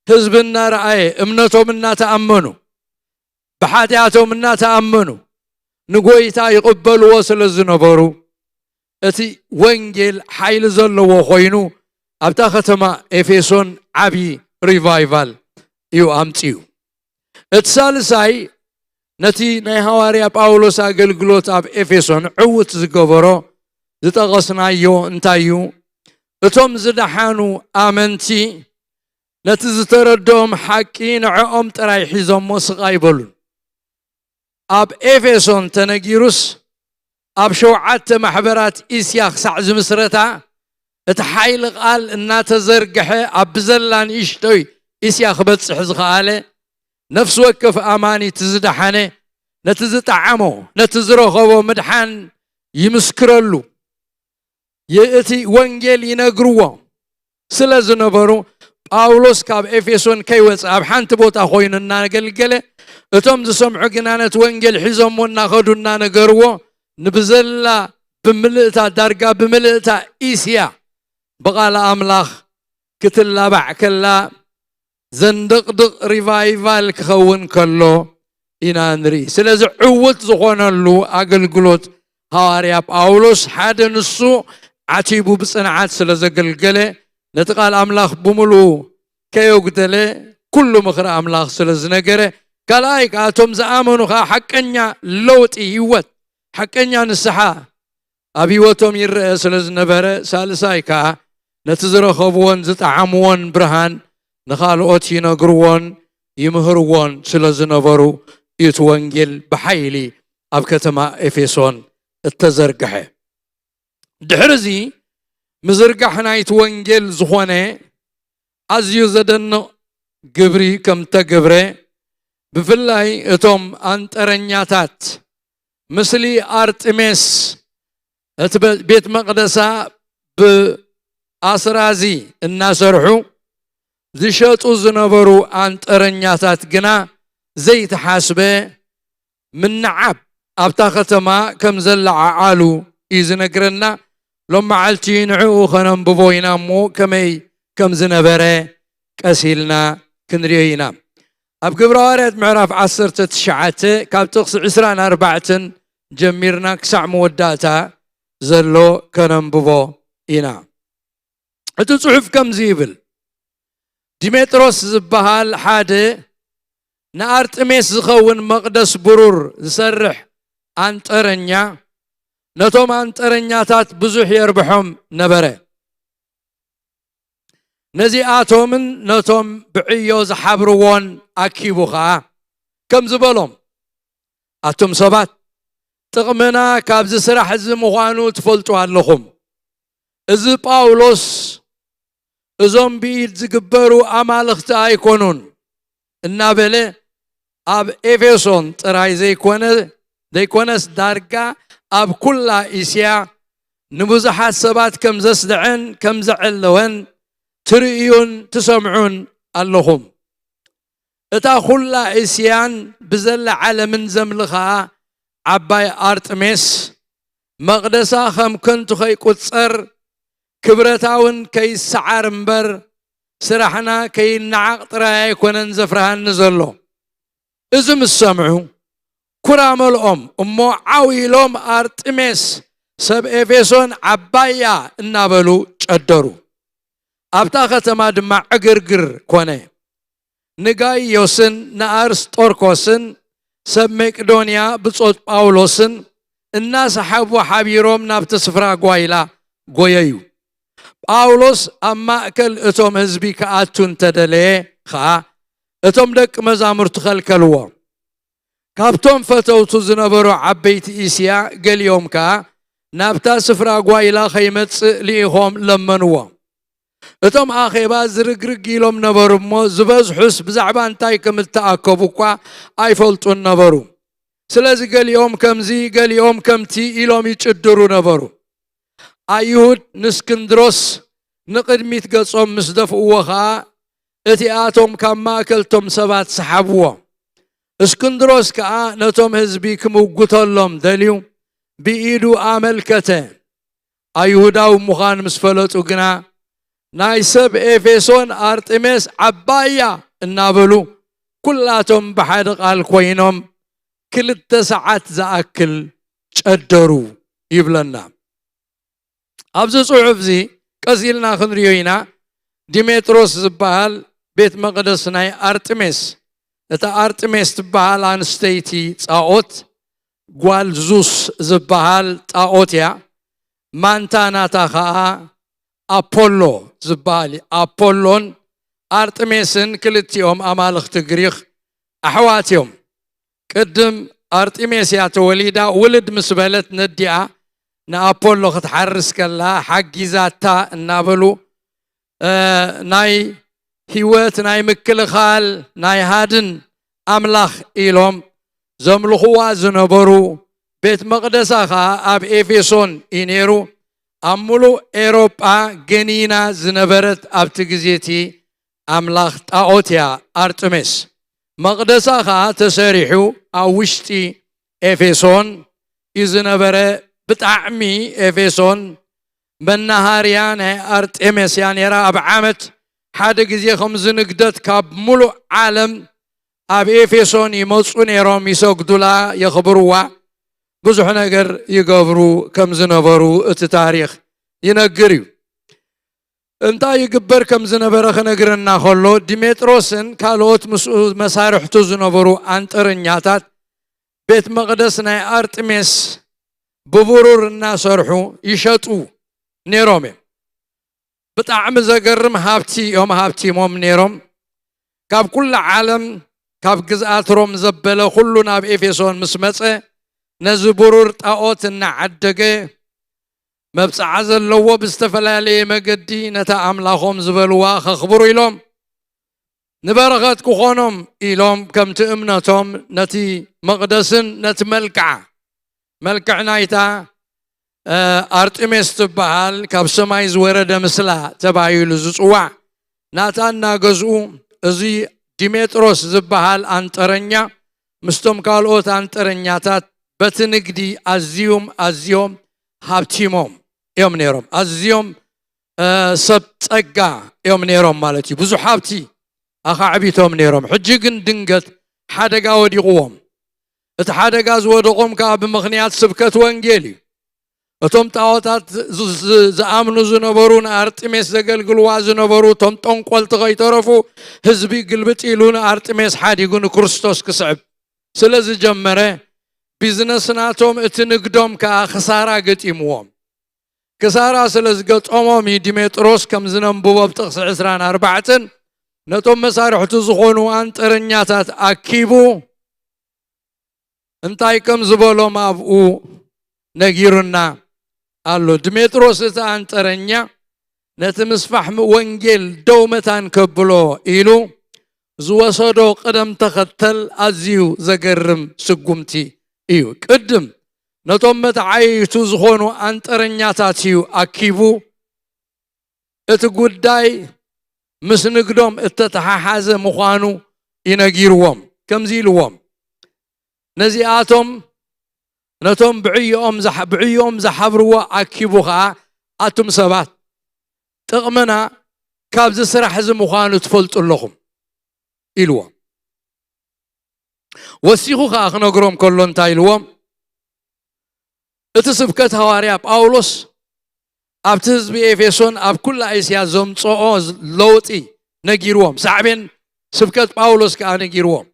ህዝቢ እናረኣየ፣ እምነቶም እናተኣመኑ፣ ብሓጢኣቶም እናተኣመኑ ንጎይታ ይቕበልዎ ስለ ዝነበሩ፣ እቲ ወንጌል ሓይሊ ዘለዎ ኮይኑ፣ ኣብታ ከተማ ኤፌሶን ዓቢ ሪቫይቫል እዩ ኣምጺኡ። እቲ ሳልሳይ፣ ነቲ ናይ ሃዋርያ ጳውሎስ ኣገልግሎት ኣብ ኤፌሶን ዕዉት ዝገበሮ ዝጠቐስናዮ እንታይ እዩ? እቶም ዝደሓኑ ኣመንቲ ነቲ ዝተረድኦም ሓቂ ንዕኦም ጥራይ ሒዞሞ ስቕ ኣይበሉን። ኣብ ኤፌሶን ተነጊሩስ፣ ኣብ ሸውዓተ ማሕበራት እስያ ክሳዕ ዝምስረታ፣ እቲ ሓይሊ ቃል እናተዘርግሐ ኣብ ብዘላ ንእሽቶይ እስያ ክበጽሕ ዝኸኣለ፣ ነፍሲ ወከፍ ኣማኒ እቲ ዝደሓነ፣ ነቲ ዝጠዓሞ፣ ነቲ ዝረኸቦ ምድሓን ይምስክረሉ። ይ-፣ እቲ ወንጌል ይነግርዎ ስለ ዝነበሩ፣ ጳውሎስ ካብ ኤፌሶን ከይወጸ ኣብ ሓንቲ ቦታ ኮይኑ እናገልገለ፣ እቶም ዝሰምዑ ግና ነቲ ወንጌል ሒዞሞ እናኸዱ እናነገርዎ፣ ንብዘላ ብምልእታ፣ ዳርጋ ብምልእታ እስያ ብቓል ኣምላኽ ክትላባዕ ከላ፣ ዘንደቕድቕ ሪቫይቫል ክኸውን ከሎ ኢና ንርኢ። ስለዚ ዕዉት ዝኾነሉ ኣገልግሎት ሃዋርያ ጳውሎስ ሓደ ንሱ ዓቲቡ ብጽንዓት ስለ ዘገልገለ፣ ነቲ ቃል ኣምላኽ ብምሉኡ ከየጉደለ ኩሉ ምኽሪ ኣምላኽ ስለ ዝነገረ፣ ካልኣይ ከኣ እቶም ዝኣመኑ ከኣ ሓቀኛ ለውጢ ህይወት፣ ሓቀኛ ንስሓ ኣብ ህይወቶም ይረአ ስለ ዝነበረ፣ ሳልሳይ ከኣ ነቲ ዝረኸብዎን ዝጠዓምዎን ብርሃን ንኻልኦት ይነግርዎን ይምህርዎን ስለ ዝነበሩ እዩ እቲ ወንጌል ብሓይሊ ኣብ ከተማ ኤፌሶን እተዘርግሐ። ድሕሪ እዚ ምዝርጋሕ ናይቲ ወንጌል ዝኾነ ኣዝዩ ዘደንቕ ግብሪ ከም ተገብረ፣ ብፍላይ እቶም ኣንጠረኛታት ምስሊ ኣርጥሜስ እቲ በ-፣ ቤት መቕደሳ ብኣስራዚ እናሰርሑ ዝሸጡ ዝነበሩ ኣንጠረኛታት ግና ዘይተሓስበ ምንዓብ ኣብታ ከተማ ከም ዘለዓዓሉ እዩ ዝነግረና። ሎም መዓልቲ ንዕኡ ከነንብቦ ኢና እሞ ከመይ ከም ዝነበረ ቀስ ኢልና ክንሪኦ ኢና። ኣብ ግብረ ሃዋርያት ምዕራፍ ዓሰርተ ትሽዓተ ካብ ጥቕሲ ዕስራን ኣርባዕተን ጀሚርና ክሳዕ መወዳእታ ዘሎ ከነንብቦ ኢና። እቲ ጽሑፍ ከምዚ ይብል፣ ዲሜጥሮስ ዝበሃል ሓደ ንኣርጥሜስ ዝኸውን መቕደስ ብሩር ዝሰርሕ ኣንጠረኛ፣ ነቶም ኣንጠረኛታት ብዙሕ የርብሖም ነበረ። ነዚኣቶምን ነቶም ብዕዮ ዝሓብርዎን ኣኪቡ ኸኣ ከምዚ በሎም፣ ኣቱም ሰባት፣ ጥቕምና ካብዚ ስራሕ እዚ ምዃኑ ትፈልጡ ኣለኹም። እዚ ጳውሎስ እዞም ብኢድ ዝግበሩ ኣማልኽቲ ኣይኮኑን እናበለ ኣብ ኤፌሶን ጥራይ ዘይኮነ-፣ ዘይኮነስ ዳርጋ ኣብ ኩላ እስያ ንብዙሓት ሰባት ከም ዘስድዐን ከም ዘዐለወን ትርእዩን ትሰምዑን ኣለኹም። እታ ኩላ እስያን ብዘላ ዓለምን ዘምልኻ ዓባይ ኣርጥሜስ መቕደሳ ከም ከንቱ ከይቁጸር ክብረታ እውን ከይሰዓር እምበር ስራሕና ከይነዓቕ ጥራይ ኣይኮነን ዘፍርሃኒ ዘሎ። እዚ ምስ ሰምዑ ኩራ መልኦም እሞ ዓው ኢሎም ኣርጥሜስ ሰብ ኤፌሶን ዓባይ እያ እናበሉ ጨደሩ። ኣብታ ከተማ ድማ ዕግርግር ኮነ። ንጋይዮስን ንኣርስጦርኮስን ሰብ መቄዶንያ ብጾት ጳውሎስን እናሰሓቡ ሓቢሮም ናብቲ ስፍራ ጓይላ ጎየዩ። ጳውሎስ ኣብ ማእከል እቶም ህዝቢ ክኣቱ እንተደለየ ኸኣ እቶም ደቂ መዛሙርቲ ከልከልዎ። ካብቶም ፈተውቱ ዝነበሩ ዓበይቲ እስያ ገሊኦም ከኣ ናብታ ስፍራ ጓይላ ከይመጽእ ልኢኾም ለመንዎ። እቶም ኣኼባ ዝርግርግ ኢሎም ነበሩ እሞ ዝበዝሑስ ብዛዕባ እንታይ ከም እተኣከቡ እኳ ኣይፈልጡን ነበሩ። ስለዚ ገሊኦም ከምዚ ገሊኦም ከምቲ ኢሎም ይጭድሩ ነበሩ። ኣይሁድ ንእስክንድሮስ ንቕድሚት ገጾም ምስ ደፍእዎ ኸኣ እቲኣቶም ካብ ማእከልቶም ሰባት ሰሓብዎ። እስክንድሮስ ከኣ ነቶም ህዝቢ ክምውግተሎም ደልዩ ብኢዱ ኣመልከተ። ኣይሁዳዊ ምዃን ምስ ፈለጡ ግና ናይ ሰብ ኤፌሶን ኣርጥሜስ ዓባይ እያ እናበሉ ኩላቶም ብሓደ ቃል ኮይኖም ክልተ ሰዓት ዝኣክል ጨደሩ ይብለና። ኣብዚ ጽሑፍ እዚ ቀስ ኢልና ክንሪኦ ኢና። ዲሜጥሮስ ዝበሃል ቤት መቕደስ ናይ ኣርጥሜስ፣ እታ ኣርጥሜስ ትበሃል ኣንስተይቲ ጻኦት ጓል ዙስ ዝበሃል ጣኦት እያ። ማንታ ናታ ኸኣ ኣፖሎ ዝበሃል እዩ። ኣፖሎን ኣርጥሜስን ክልቲኦም ኣማልኽቲ ግሪኽ ኣሕዋት እዮም። ቅድም ኣርጢሜስ እያ ተወሊዳ፣ ውልድ ምስ በለት ነዲኣ ንኣፖሎ ክትሓርስ ከላ ሓጊዛታ እናበሉ፣ እ፣ ናይ ህይወት፣ ናይ ምክልኻል፣ ናይ ሃድን ኣምላኽ ኢሎም ዘምልኽዋ ዝነበሩ፣ ቤት መቕደሳ ኸኣ ኣብ ኤፌሶን እዩ ነይሩ። ኣብ ምሉእ ኤሮጳ ገኒና ዝነበረት ኣብቲ ግዜ እቲ ኣምላኽ ጣኦት እያ ኣርጥሜስ። መቕደሳ ኸኣ ተሰሪሑ ኣብ ውሽጢ ኤፌሶን እዩ ዝነበረ። ብጣዕሚ ኤፌሶን መናሃርያ ናይ ኣርጤሜስ እያ ነይራ። ኣብ ዓመት ሓደ ግዜ ከምዚ ንግደት ካብ ምሉእ ዓለም ኣብ ኤፌሶን ይመጹ ነይሮም፣ ይሰግዱላ፣ የኽብርዋ፣ ብዙሕ ነገር ይገብሩ ከም ዝነበሩ እቲ ታሪኽ ይነግር እዩ። እንታይ ይግበር ከም ዝነበረ ክነግረና ከሎ፣ ዲሜጥሮስን ካልኦት ምስኡ መሳርሕቱ ዝነበሩ ኣንጠረኛታት ቤት መቕደስ ናይ ኣርጥሜስ ብብሩር እናሰርሑ ይሸጡ ነይሮም እዮም። ብጣዕሚ ዘገርም ሃብቲ እዮም ሃብቲሞም ነይሮም። ካብ ኩላ ዓለም፣ ካብ ግዝኣት ሮም ዘበለ ኩሉ ናብ ኤፌሶን ምስ መጸ፣ ነዚ ብሩር ጣዖት እናዓደገ፣ መብጽዓ ዘለዎ ብዝተፈላለየ መገዲ ነታ ኣምላኾም ዝበልዋ ኸኽብሩ ኢሎም፣ ንበረኸት ክኾኖም ኢሎም፣ ከምቲ እምነቶም፣ ነቲ መቕደስን ነቲ መልክዓ፣ መልክዕ ናይታ፣ እ፣ ኣርጥሜስ ትበሃል ካብ ሰማይ ዝወረደ ምስላ ተባሂሉ ዝጽዋዕ ናታ እናገዝኡ፣ እዚ ዲሜጥሮስ ዝበሃል ኣንጠረኛ ምስቶም ካልኦት ኣንጠረኛታት በቲ ንግዲ ኣዝዮም፣ ኣዝዮም ሃብቲሞም እዮም ነይሮም። ኣዝዮም፣ እ፣ ሰብ ጸጋ እዮም ነይሮም ማለት እዩ። ብዙሕ ሃብቲ ኣኻዕቢቶም ነይሮም። ሕጂ ግን ድንገት ሓደጋ ወዲቕዎም። እቲ ሓደጋ ዝወደቖም ከኣ ብምኽንያት ስብከት ወንጌል እዩ። እቶም ጣዖታት ዝ-፣ ዝ-፣ ዝኣምኑ ዝነበሩ፣ ንኣርጥሜስ ዘገልግልዋ ዝነበሩ፣ እቶም ጠንቆልቲ ከይተረፉ፣ ህዝቢ ግልብጥ ኢሉ ንኣርጥሜስ ሓዲጉ ንክርስቶስ ክስዕብ ስለ ዝጀመረ፣ ቢዝነስ ናቶም፣ እቲ ንግዶም ከኣ ክሳራ ገጢምዎም። ክሳራ ስለ ዝገጠሞም እዩ ዲሜጥሮስ ከም ዝነንብቦ ኣብ ጥቕሲ ዕስራን ኣርባዕተን ነቶም መሳርሕቱ ዝኾኑ ኣንጠረኛታት ኣኪቡ እንታይ ከም ዝበሎም ኣብኡ ነጊሩና ኣሎ። ዲሜጥሮስ እቲ ኣንጠረኛ ነቲ ምስፋሕ ወንጌል ደው መታን ከብሎ ኢሉ ዝወሰዶ ቅደም ተኸተል ኣዝዩ ዘገርም ስጉምቲ እዩ። ቅድም ነቶም መተዓይይቱ ዝኾኑ ኣንጠረኛታት እዩ ኣኪቡ፣ እቲ ጉዳይ ምስ ንግዶም እተተሓሓዘ ምዃኑ ይነጊርዎም። ከምዚ ኢልዎም፣ ነዚኣቶም፣ ነቶም ብዕዮኦም ዝሓ-፣ ብዕዮኦም ዝሓብርዎ ኣኪቡ ኸኣ፣ ኣቱም ሰባት፣ ጥቕምና ካብዚ ስራሕ እዚ ምዃኑ ትፈልጡ ኣለኹም ኢልዎም። ወሲኹ ኸኣ ክነግሮም ከሎ እንታይ ኢልዎም? እቲ ስብከት ሃዋርያ ጳውሎስ ኣብቲ ህዝቢ ኤፌሶን ኣብ ኩላ እስያ ዘምጽኦ ለውጢ ነጊርዎም። ሳዕቤን ስብከት ጳውሎስ ከኣ ነጊርዎም።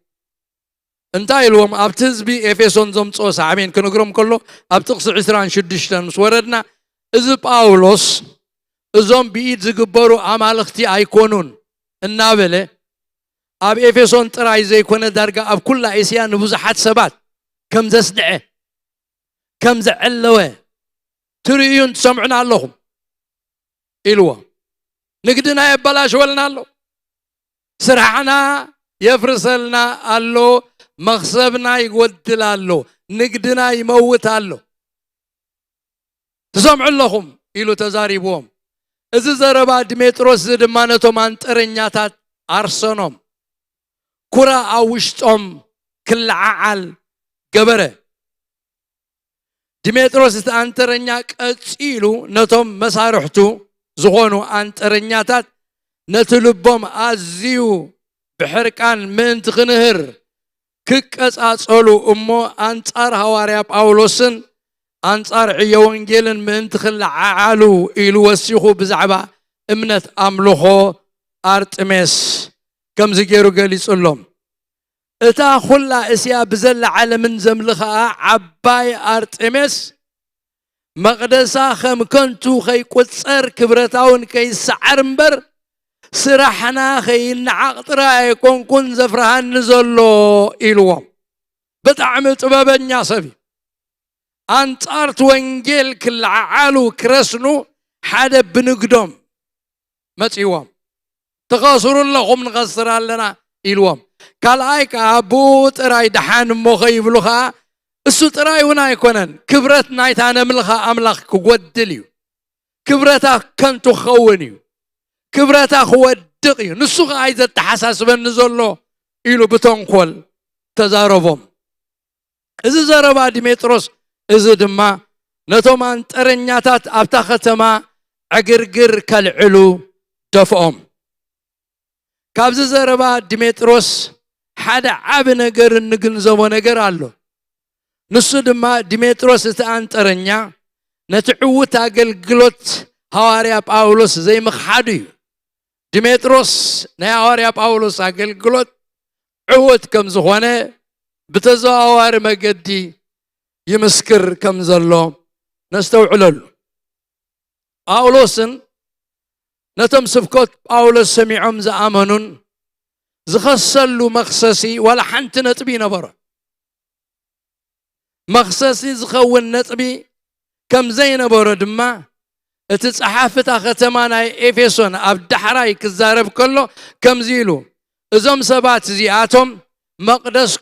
እንታይ ኢልዎም? ኣብቲ ህዝቢ ኤፌሶን ዘምጽኦ ሳዕቤን ክነግሮም ከሎ፣ ኣብ ጥቕሲ ዕስራን ሽዱሽተን ምስ ወረድና፣ እዚ ጳውሎስ እዞም ብኢድ ዝግበሩ ኣማልኽቲ ኣይኮኑን እናበለ፣ ኣብ ኤፌሶን ጥራይ ዘይኮነ፣ ዳርጋ ኣብ ኩላ እስያ ንብዙሓት ሰባት ከም ዘስድዐ፣ ከም ዘዐለወ ትርእዩን ትሰምዑን ኣለኹም ኢልዎ። ንግድና የበላሽወልና ኣሎ፣ ስራሕና የፍርሰልና ኣሎ፣ መኽሰብና ይጎድል ኣሎ፣ ንግድና ይመውት ኣሎ። ትሰምዑ ኣለኹም ኢሉ ተዛሪብዎም። እዚ ዘረባ ድሜጥሮስ እዚ ድማ ነቶም ኣንጠረኛታት ኣርሰኖም፣ ኩራ ኣብ ውሽጦም ክለዓዓል ገበረ። ድሜጥሮስ እቲ ኣንጠረኛ ቀጺሉ ነቶም መሳርሕቱ ዝኾኑ ኣንጠረኛታት ነቲ ልቦም ኣዝዩ ብሕርቃን ምእንቲ ክንህር ክቀጻጸሉ እሞ ኣንጻር ሃዋርያ ጳውሎስን ኣንጻር ዕዮ ወንጌልን ምእንቲ ክለዓዓሉ ኢሉ ወሲኹ ብዛዕባ እምነት ኣምልኾ ኣርጥሜስ ከምዚ ገይሩ ገሊጹሎም። እታ ኹላ እስያ ብዘላ ዓለምን ዘምልኽኣ ዓባይ ኣርጥሜስ መቕደሳ ከም ከንቱ ከይቁጸር ክብረታውን ከይሰዓር እምበር ስራሕና ከይነዓቕ ጥራይ ኣይኮንኩን ዘፍርሃኒ ዘሎ ኢልዎም። ብጣዕሚ ጥበበኛ ሰብ እዩ። ኣንጻር እቲ ወንጌል ክለዓዓሉ ክረስኑ ሓደ ብንግዶም መጺዎም። ትኸስሩ ኣለኹም ንኸስር ኣለና ኢልዎም። ካልኣይ ከኣ ብኡ ጥራይ ደሓን እሞ ከይብሉ ከኣ እሱ ጥራይ እውን ኣይኮነን፣ ክብረት ናይታ ነምልኻ ኣምላኽ ክጎድል እዩ። ክብረታ ከንቱ ክኸውን እዩ። ክብረታ ክወድቕ እዩ። ንሱ ከኣ እዩ ዘተሓሳስበኒ ዘሎ ኢሉ ብተንኮል ተዛረቦም። እዚ ዘረባ ዲሜጥሮስ እዚ ድማ ነቶም ኣንጠረኛታት ኣብታ ከተማ ዕግርግር ከልዕሉ ደፍኦም። ካብዚ ዘረባ ዲሜጥሮስ ሓደ ዓቢ ነገር እንግንዘቦ ነገር ኣሎ። ንሱ ድማ ዲሜጥሮስ እቲ ኣንጠረኛ ነቲ ዕዉት ኣገልግሎት ሃዋርያ ጳውሎስ ዘይምኽሓዱ እዩ። ዲሜጥሮስ ናይ ሃዋርያ ጳውሎስ ኣገልግሎት ዕዉት ከም ዝኾነ ብተዘዋዋሪ መገዲ ይምስክር ከም ዘሎ ነስተውዕለሉ። ጳውሎስን ነቶም ስብከት ጳውሎስ ሰሚዖም ዝኣመኑን ዝኸሰሉ መኽሰሲ ዋላ ሓንቲ ነጥቢ ይነበሮ። መኽሰሲ ዝኸውን ነጥቢ ከም ዘይነበሮ ድማ እቲ ጸሓፊ እታ ከተማ ናይ ኤፌሶን ኣብ ዳሕራይ ክዛረብ ከሎ ከምዚ ኢሉ፣ እዞም ሰባት እዚኣቶም መቕደስ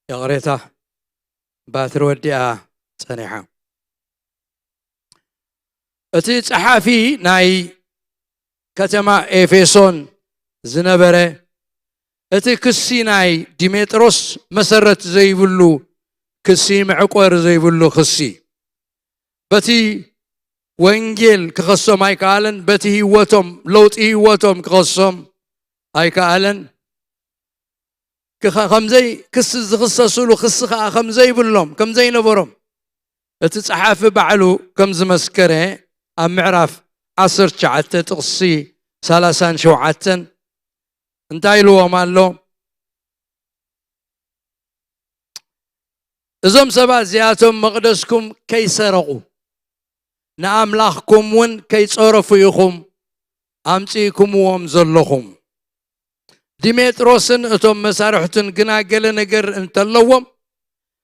ይቕሬታ፣ ባትሪ ወዲኣ ጸኒሓ። እቲ ጸሓፊ ናይ ከተማ ኤፌሶን ዝነበረ፣ እቲ ክሲ ናይ ዲሜጥሮስ መሰረት ዘይብሉ ክሲ፣ መዕቆሪ ዘይብሉ ክሲ፣ በቲ ወንጌል ክኸሶም ኣይከኣለን፣ በቲ ህይወቶም፣ ለውጢ ህይወቶም ክኸሶም ኣይከኣለን። ክኸ-፣ ከምዘይ ክስ-፣ ዝኽሰስሉ ክሲ ኸኣ ከም ዘይብሎም፣ ከም ዘይነበሮም እቲ ጸሓፊ ባዕሉ ከም ዝመስከረ ኣብ ምዕራፍ ዓሰርተ ትሽዓተ ጥቕሲ ሰላሳን ሸውዓተን እንታይ ኢልዎም ኣሎ? እዞም ሰባት እዚኣቶም መቕደስኩም ከይሰረቑ፣ ንኣምላኽኩም እውን ከይጸረፉ ኢኹም ኣምጺእኩምዎም ዘለኹም። ዲሜጥሮስን እቶም መሳርሕቱን ግና ገለ ነገር እንተለዎም፣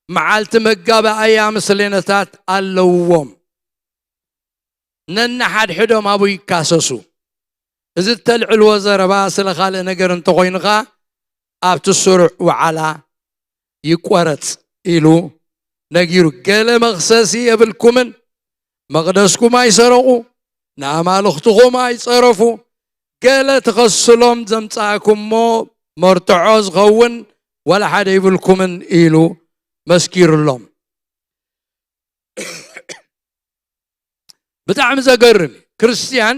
መዓልቲ መጋባእያ ምስሌነታት ኣለውዎም። ነንሓድሕዶም ኣብኡ ይካሰሱ። እዚ እተልዕልዎ ዘረባ ስለ ካልእ ነገር እንተኾይኑ ኸኣ፣ ኣብቲ ስሩዕ ወዓላ ይቆረጽ ኢሉ ነጊሩ፣ ገለ መኽሰሲ የብልኩምን፣ መቕደስኩም ኣይሰረቑ፣ ንኣማልኽትኹም ኣይጸረፉ፣ ገለ ትኸስሎም ዘምጻእኩሞ መርትዖ ዝኸውን ዋላ ሓደ ይብልኩምን ኢሉ መስኪሩሎም። ብጣዕሚ ዘገርም እዩ። ክርስትያን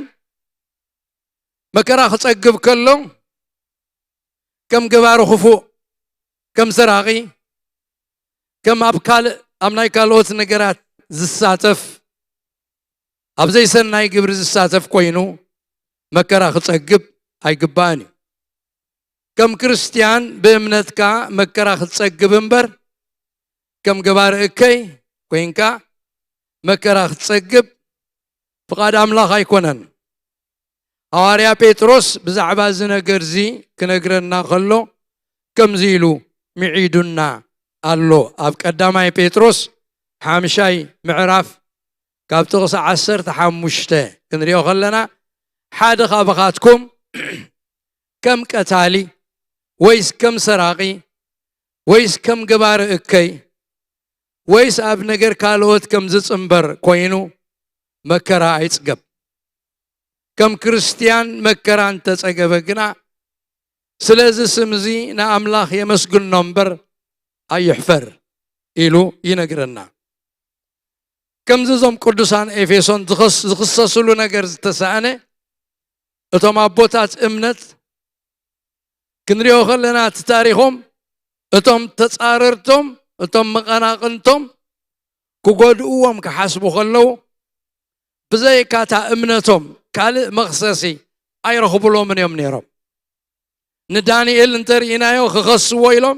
መከራ ክጸግብ ከሎ ከም ገባሪ ክፉእ፣ ከም ሰራቒ፣ ከም ኣብ ካልእ፣ ኣብ ናይ ካልኦት ነገራት ዝሳተፍ፣ ኣብ ዘይሰናይ ግብሪ ዝሳተፍ ኮይኑ መከራ ክጸግብ ኣይግባእን እዩ። ከም ክርስትያን ብእምነትካ መከራ ክትጸግብ እምበር፣ ከም ገባሪ እከይ ኮይንካ መከራ ክትጸግብ ፍቓድ ኣምላኽ ኣይኮነን። ሃዋርያ ጴጥሮስ ብዛዕባ እዚ ነገር እዚ ክነግረና ከሎ ከምዚ ኢሉ ምዒዱና ኣሎ። ኣብ ቀዳማይ ጴጥሮስ ሓምሻይ ምዕራፍ ካብ ጥቕሲ ዓሰርተ ሓሙሽተ ክንሪኦ ከለና፣ ሓደ ካብኻትኩም ከም ቀታሊ ወይስ ከም ሰራቒ ወይስ ከም ገባሪ እከይ ወይስ ኣብ ነገር ካልኦት ከም ዝጽንበር ኮይኑ መከራ ኣይጽገብ። ከም ክርስትያን መከራ እንተጸገበ ግና፣ ስለዚ ስም እዚ ንኣምላኽ የመስግኖ እምበር ኣይሕፈር ኢሉ ይነግረና። ከምዚ እዞም ቅዱሳን ኤፌሶን ዝኸስ-፣ ዝኽሰስሉ ነገር ዝተሳእነ፣ እቶም ኣቦታት እምነት ክንሪኦ ከለና እቲ ታሪኾም፣ እቶም ተጻረርቶም፣ እቶም መቐናቕንቶም ክጎድእዎም ክሓስቡ ከለዉ፣ ብዘይካ እታ እምነቶም ካልእ መኽሰሲ ኣይረኽቡሎምን እዮም ነይሮም። ንዳንኤል እንተርኢናዮ ክኸስዎ ኢሎም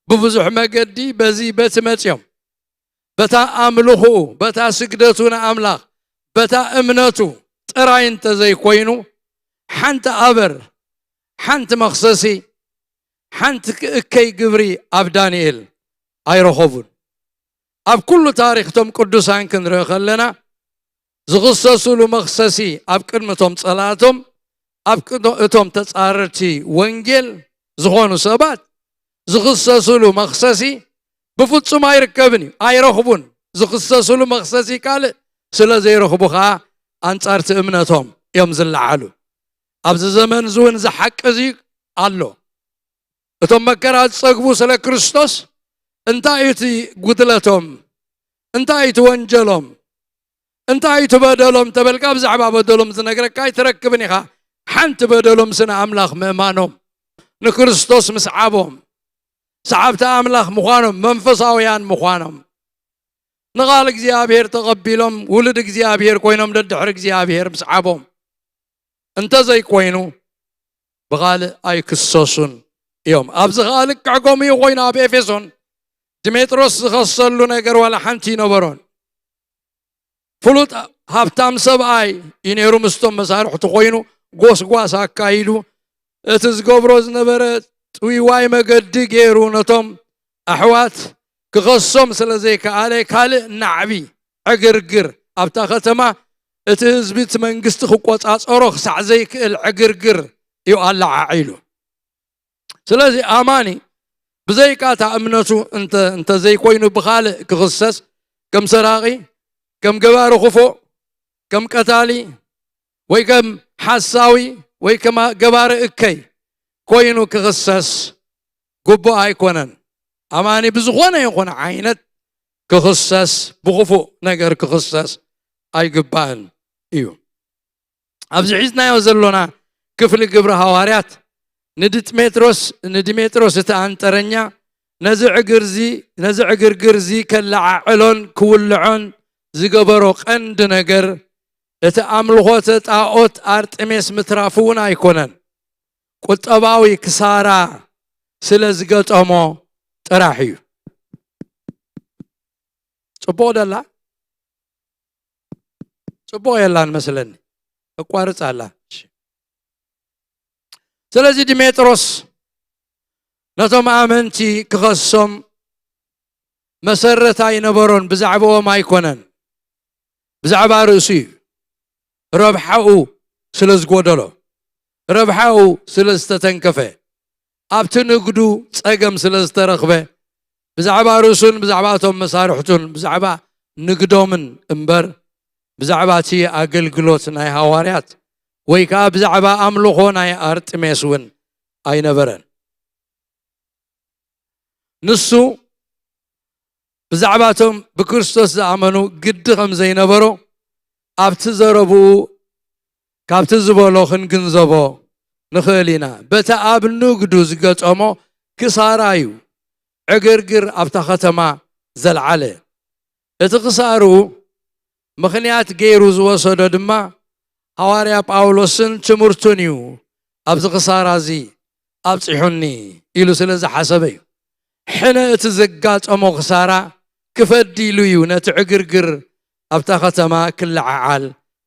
ብብዙሕ መገዲ በዚ በቲ መጽዮም። በታ ኣምልኹኡ፣ በታ ስግደቱ ንኣምላኽ፣ በታ እምነቱ ጥራይ እንተዘይኮይኑ፣ ሓንቲ ኣበር፣ ሓንቲ መኽሰሲ፣ ሓንቲ እከይ ግብሪ ኣብ ዳንኤል ኣይረኸቡን። ኣብ ኩሉ ታሪኽቶም ቅዱሳን ክንርኢ ከለና ዝኽሰሱሉ መኽሰሲ ኣብ ቅድሚ እቶም ጸላእቶም፣ ኣብ ቅድሚ እቶም ተጻረርቲ ወንጌል ዝኾኑ ሰባት ዝኽሰሱሉ መኽሰሲ ብፍጹም ኣይርከብን እዩ፣ ኣይረኽቡን። ዝኽሰሱሉ መኽሰሲ ካልእ ስለ ዘይረኽቡ ኸኣ ኣንጻርቲ እምነቶም እዮም ዝለዓሉ። ኣብዚ ዘመን እዚ እውን እዚ ሓቂ እዚ ኣሎ። እቶም መከራ ዝጸግቡ ስለ ክርስቶስ እንታይ እዩ እቲ ጉድለቶም? እንታይ እዩ እቲ ወንጀሎም? እንታይ እዩ እቲ በደሎም ተበልካ ብዛዕባ በደሎም ዝነግረካ ኣይትረክብን ኢኻ። ሓንቲ በደሎም ስነ ኣምላኽ ምእማኖም፣ ንክርስቶስ ምስዓቦም፣ ሰዓብቲ ኣምላኽ ምዃኖም፣ መንፈሳውያን ምዃኖም፣ ንቓል እግዚኣብሔር ተቐቢሎም ውሉድ እግዚኣብሔር ኮይኖም ደድሕሪ እግዚኣብሔር ምስዓቦም። እንተዘይኮይኑ ብኻልእ ኣይክሰሱን እዮም። ኣብዚ ኸኣ ልክዕ ከምኡ እዩ ኮይኑ ኣብ ኤፌሶን ድሜጥሮስ ዝኸሰሉ ነገር ዋላ ሓንቲ ይነበሮን። ፍሉጥ ሃብታም ሰብኣይ እዩ ነይሩ። ምስቶም መሳርሕቱ ኮይኑ ጎስጓስ ኣካይዱ እቲ ዝገብሮ ዝነበረ ጥውይዋይ መገዲ ገይሩ ነቶም ኣሕዋት ክኸሶም ስለ ዘይከኣለ ካልእ ናዕቢ ዕግርግር ኣብታ ከተማ እቲ ህዝቢ እቲ መንግስቲ ክቆጻጸሮ ክሳዕ ዘይክእል ዕግርግር እዩ ኣለዓዒሉ። ስለዚ ኣማኒ ብዘይካ እታ እምነቱ እንተ እንተዘይኮይኑ ብኻልእ ክኽሰስ ከም ሰራቒ፣ ከም ገባሪ ክፉእ፣ ከም ቀታሊ ወይ ከም ሓሳዊ ወይ ከም ገባሪ እከይ ኮይኑ ክኽሰስ ግቡእ ኣይኮነን። ኣማኒ ብዝኾነ ይኹን ዓይነት ክኽሰስ፣ ብኽፉእ ነገር ክኽሰስ ኣይግባእን እዩ። ኣብዚ ሒዝናዮ ዘሎና ክፍሊ ግብሪ ሃዋርያት ንድሜጥሮስ ንድሜጥሮስ እቲ ኣንጠረኛ ነዚ ዕግርዚ ነዚ ዕግርግርዚ ከለዓዕሎን ክውልዖን ዝገበሮ ቀንዲ ነገር እቲ ኣምልኾተ ጣኦት ኣርጥሜስ ምትራፉ እውን ኣይኮነን፣ ቁጠባዊ ክሳራ ስለ ዝገጠሞ ጥራሕ እዩ። ጽቡቕ ደላ ጽቡቕ የላን መስለኒ፣ እቋርጽ ኣላ። እሺ። ስለዚ ድሜጥሮስ ነቶም ኣመንቲ ክኸሶም መሰረት ኣይነበሮን፣ ብዛዕባኦም ኣይኮነን፣ ብዛዕባ ርእሱ እዩ። ረብሓኡ ስለ ዝጎደሎ፣ ረብሓኡ ስለ ዝተተንከፈ፣ ኣብቲ ንግዱ ጸገም ስለ ዝተረኽበ፣ ብዛዕባ ርእሱን ብዛዕባ እቶም መሳርሕቱን ብዛዕባ ንግዶምን እምበር ብዛዕባ እቲ ኣገልግሎት ናይ ሃዋርያት ወይ ከኣ ብዛዕባ ኣምልኾ ናይ ኣርጥሜስ እውን ኣይነበረን። ንሱ ብዛዕባ እቶም ብክርስቶስ ዝኣመኑ ግዲ ከም ዘይነበሮ ኣብቲ ዘረብኡ ካብቲ ዝበሎ ክንግንዘቦ ንኽእል ኢና። በቲ ኣብ ንግዱ ዝገጠሞ ክሳራ እዩ ዕግርግር ኣብታ ከተማ ዘልዓለ። እቲ ክሳርኡ ምኽንያት ገይሩ ዝወሰዶ ድማ ሃዋርያ ጳውሎስን ትምህርቱን እዩ። ኣብዚ ክሳራ እዚ ኣብጺሑኒ ኢሉ ስለ ዝሓሰበ እዩ። ሕነ እቲ ዘጋጠሞ ክሳራ ክፈዲ ኢሉ እዩ ነቲ ዕግርግር ኣብታ ከተማ ክለዓዓል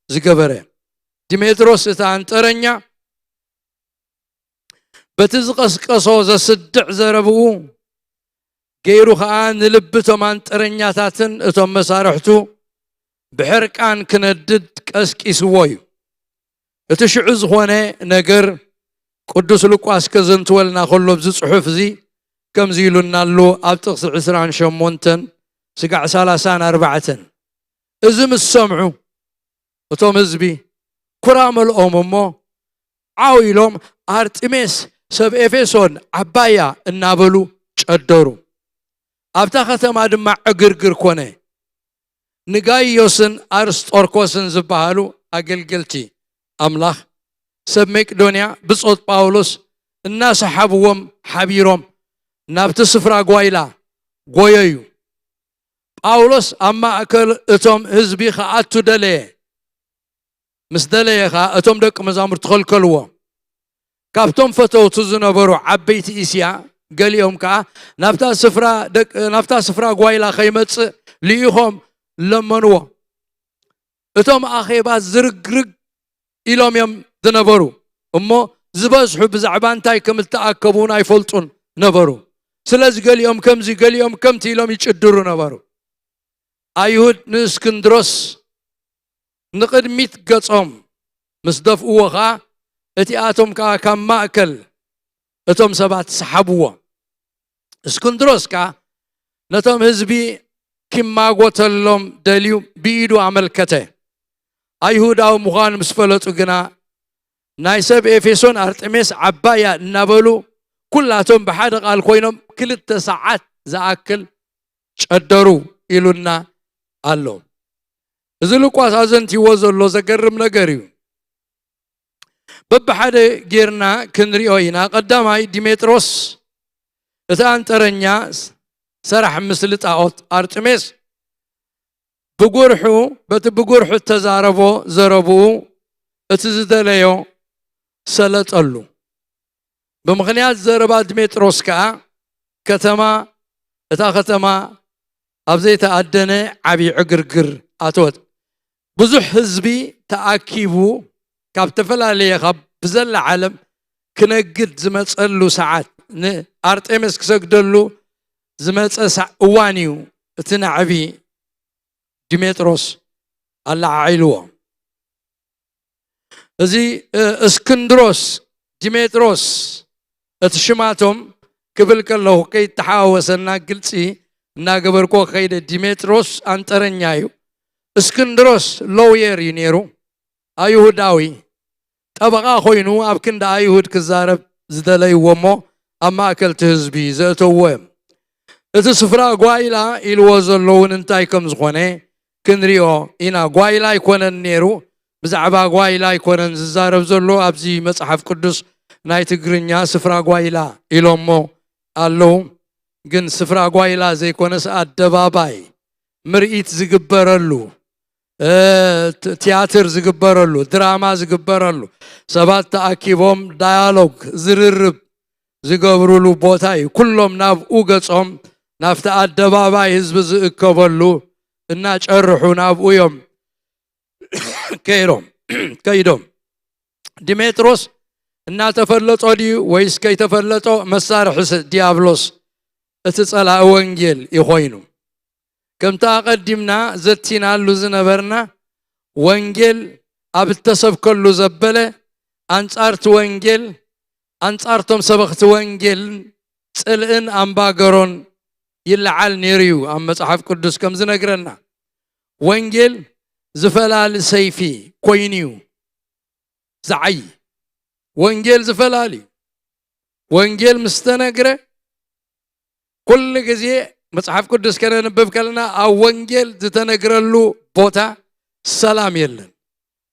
ዝገበረ። ዲሜጥሮስ እቲ ኣንጠረኛ በቲ ዝቐስቀሶ ዘስድዕ ዘረብኡ ገይሩ ኸኣ ንልቢ እቶም ኣንጠረኛታትን እቶም መሳርሕቱ ብሕርቃን ክነድድ ቀስቂስዎ እዩ። እቲ ሽዑ ዝኾነ ነገር ቅዱስ ሉቃስ ከዘንትወልና ከሎ ኣብዚ ጽሑፍ እዚ ከምዚ ኢሉና ኣሎ ኣብ ጥቕሲ ዕስራን ሸሞንተን ስጋዕ ሰላሳን ኣርባዕተን። እዚ ምስ ሰምዑ እቶም ህዝቢ ኩራ መልኦም እሞ ዓው ኢሎም ኣርጥሜስ ሰብ ኤፌሶን ዓባያ እናበሉ ጨደሩ። ኣብታ ከተማ ድማ ዕግርግር ኮነ። ንጋይዮስን ኣርስጦርኮስን ዝበሃሉ ኣገልገልቲ ኣምላኽ ሰብ መቄዶንያ ብጾት ጳውሎስ እናሰሓብዎም ሓቢሮም ናብቲ ስፍራ ጓይላ ጎየዩ። ጳውሎስ ኣብ ማእከል እቶም ህዝቢ ክኣቱ ደለየ። ምስ ደለየ ኸኣ እቶም ደቂ መዛሙርቲ ከልከልዎ። ካብቶም ፈተውቱ ዝነበሩ ዓበይቲ እስያ ገሊኦም ከኣ ናብታ ስፍራ ደቅ-፣ ናብታ ስፍራ ጓይላ ከይመጽእ ልኢኾም ለመንዎ። እቶም ኣኼባ ዝርግርግ ኢሎም እዮም ዝነበሩ እሞ ዝበዝሑ ብዛዕባ እንታይ ከም እተኣከቡ እውን ኣይፈልጡን ነበሩ። ስለዚ ገሊኦም ከምዚ ገሊኦም ከምቲ ኢሎም ይጭድሩ ነበሩ። ኣይሁድ ንእስክንድሮስ ንቕድሚት ገጾም ምስ ደፍእዎ ኸኣ እቲኣቶም ከኣ ካብ ማእከል እቶም ሰባት ሰሓብዎ። እስክንድሮስ ከኣ ነቶም ህዝቢ ኪማጎተሎም ደልዩ ብኢዱ ኣመልከተ። ኣይሁዳዊ ምዃኑ ምስ ፈለጡ ግና ናይ ሰብ ኤፌሶን ኣርጥሜስ ዓባይ እያ እናበሉ ኩላቶም ብሓደ ቃል ኮይኖም ክልተ ሰዓት ዝኣክል ጨደሩ ኢሉና ኣሎ። እዚ ሉቃስ ኣዘንቲዎ ዘሎ ዘገርም ነገር እዩ። በብሓደ ጌርና ክንሪኦ ኢና። ቀዳማይ ዲሜጥሮስ እቲ ኣንጠረኛ ሰራሕ ምስሊ ጣዖት ኣርጥሜስ ብጉርሑ፣ በቲ ብጉርሑ እተዛረቦ ዘረብኡ እቲ ዝደለዮ ሰለጠሉ። ብምኽንያት ዘረባ ድሜጥሮስ ከኣ ከተማ፣ እታ ከተማ ኣብ ዘይተኣደነ ዓቢ ዕግርግር ኣተወት። ብዙሕ ህዝቢ ተኣኪቡ ካብ ዝተፈላለየ፣ ካብ ብዘላ ዓለም ክነግድ ዝመጸሉ ሰዓት፣ ንኣርጤምስ ክሰግደሉ ዝመጸ ሰ-፣ እዋን እዩ። እቲ ናዕቢ ድሜጥሮስ ኣለዓዒልዎ። እዚ፣ እ፣ እስክንድሮስ፣ ዲሜጥሮስ፣ እቲ ሽማቶም ክብል ከለኹ ከይተሓዋወሰና ግልጺ እናገበርኩ ከይደ። ዲሜጥሮስ ኣንጠረኛ እዩ። እስክንድሮስ ሎውየር እዩ ነይሩ፣ ኣይሁዳዊ ጠበቓ ኮይኑ ኣብ ክንዲ ኣይሁድ ክዛረብ ዝደለይዎ እሞ ኣብ ማእከል እቲ ህዝቢ ዘእተውዎ እዮም። እቲ ስፍራ ጓይላ ኢልዎ ዘለውን እንታይ ከም ዝኾነ ክንሪኦ ኢና። ጓይላ ኣይኮነን ነይሩ፣ ብዛዕባ ጓይላ ኣይኮነን ዝዛረብ ዘሎ። ኣብዚ መጽሓፍ ቅዱስ ናይ ትግርኛ ስፍራ ጓይላ ኢሎሞ ኣለዉ። ግን ስፍራ ጓይላ ዘይኮነስ ኣደባባይ፣ ምርኢት ዝግበረሉ፣ እ፣ ት-፣ ትያትር ዝግበረሉ፣ ድራማ ዝግበረሉ፣ ሰባት ተኣኪቦም ዳያሎግ፣ ዝርርብ ዝገብሩሉ ቦታ እዩ። ኩሎም ናብኡ ገጾም ናብቲ ኣደባባይ ህዝቢ ዝእከበሉ እናጨርሑ ናብኡ እዮም ከይሮም፣ ከይዶም። ዲሜጥሮስ እናተፈለጦ ድዩ ወይስ ከይተፈለጦ መሳርሒ ስ-፣ ዲያብሎስ እቲ ጸላኢ ወንጌል ይኾይኑ? ከምቲ ኣቐዲምና ዘቲናሉ ዝነበርና፣ ወንጌል ኣብ እተሰብከሉ ዘበለ፣ ኣንጻርቲ ወንጌል፣ ኣንጻርቶም ሰበኽቲ ወንጌልን ጽልእን ኣምባገሮን ይለዓል ነይሩ እዩ። ኣብ መጽሓፍ ቅዱስ ከም ዝነግረና፣ ወንጌል ዝፈላሊ ሰይፊ ኮይኑ እዩ ዝዓዪ። ወንጌል ዝፈላሊ እዩ። ወንጌል ምስ ተነግረ፣ ኩሉ ግዜ መጽሓፍ ቅዱስ ከነንብብ ከለና፣ ኣብ ወንጌል ዝተነግረሉ ቦታ ሰላም የለን።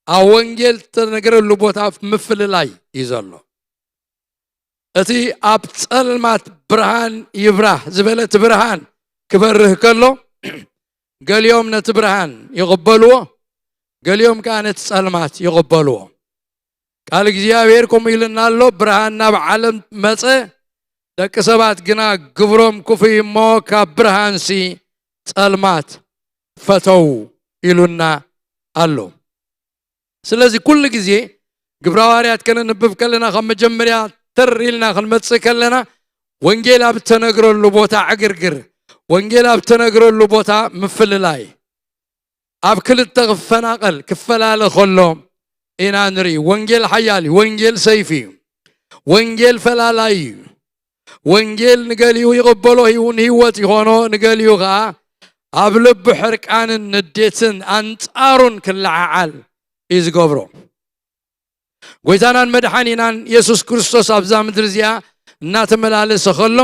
ኣብ ወንጌል ዝተነግረሉ ቦታ ምፍልላይ እዩ ዘሎ። እቲ ኣብ ጸልማት ብርሃን ይብራህ ዝበለ፣ እቲ ብርሃን ክበርህ ከሎ፣ ገሊኦም ነቲ ብርሃን ይቕበልዎ፣ ገሊኦም ከኣ ነቲ ጸልማት ይቕበልዎ። ቃል እግዚኣብሔር ከምኡ ኢሉና ኣሎ፣ "ብርሃን ናብ ዓለም መጸ፣ ደቂ ሰባት ግና ግብሮም ክፉይ እሞ ካብ ብርሃንሲ ጸልማት ፈተው" ኢሉና ኣሎ። ስለዚ ኩሉ ግዜ ግብረ ሃዋርያት ከነንብብ ከለና፣ ካብ መጀመርያ ተር ኢልና ክንመጽእ ከለና፣ ወንጌል ኣብ እተነግረሉ ቦታ ዕግርግር፣ ወንጌል ኣብ እተነግረሉ ቦታ ምፍልላይ፣ ኣብ ክልተ ክፈናቐል፣ ክፈላለ ከሎ ኢና ንርኢ። ወንጌል ሓያል እዩ። ወንጌል ሰይፊ እዩ። ወንጌል ፈላላይ እዩ። ወንጌል ንገሊኡ ይቕበሎ፣ ይውን ህይወት ይኾኖ፣ ንገሊኡ ኸኣ ኣብ ልቡ ሕርቃንን ንዴትን ኣንጻሩን ክለዓዓል እዩ ዝገብሮ። ጎይታናን መድሓኒናን የሱስ ክርስቶስ ኣብዛ ምድሪ እዚኣ እናተመላለሰ ከሎ፣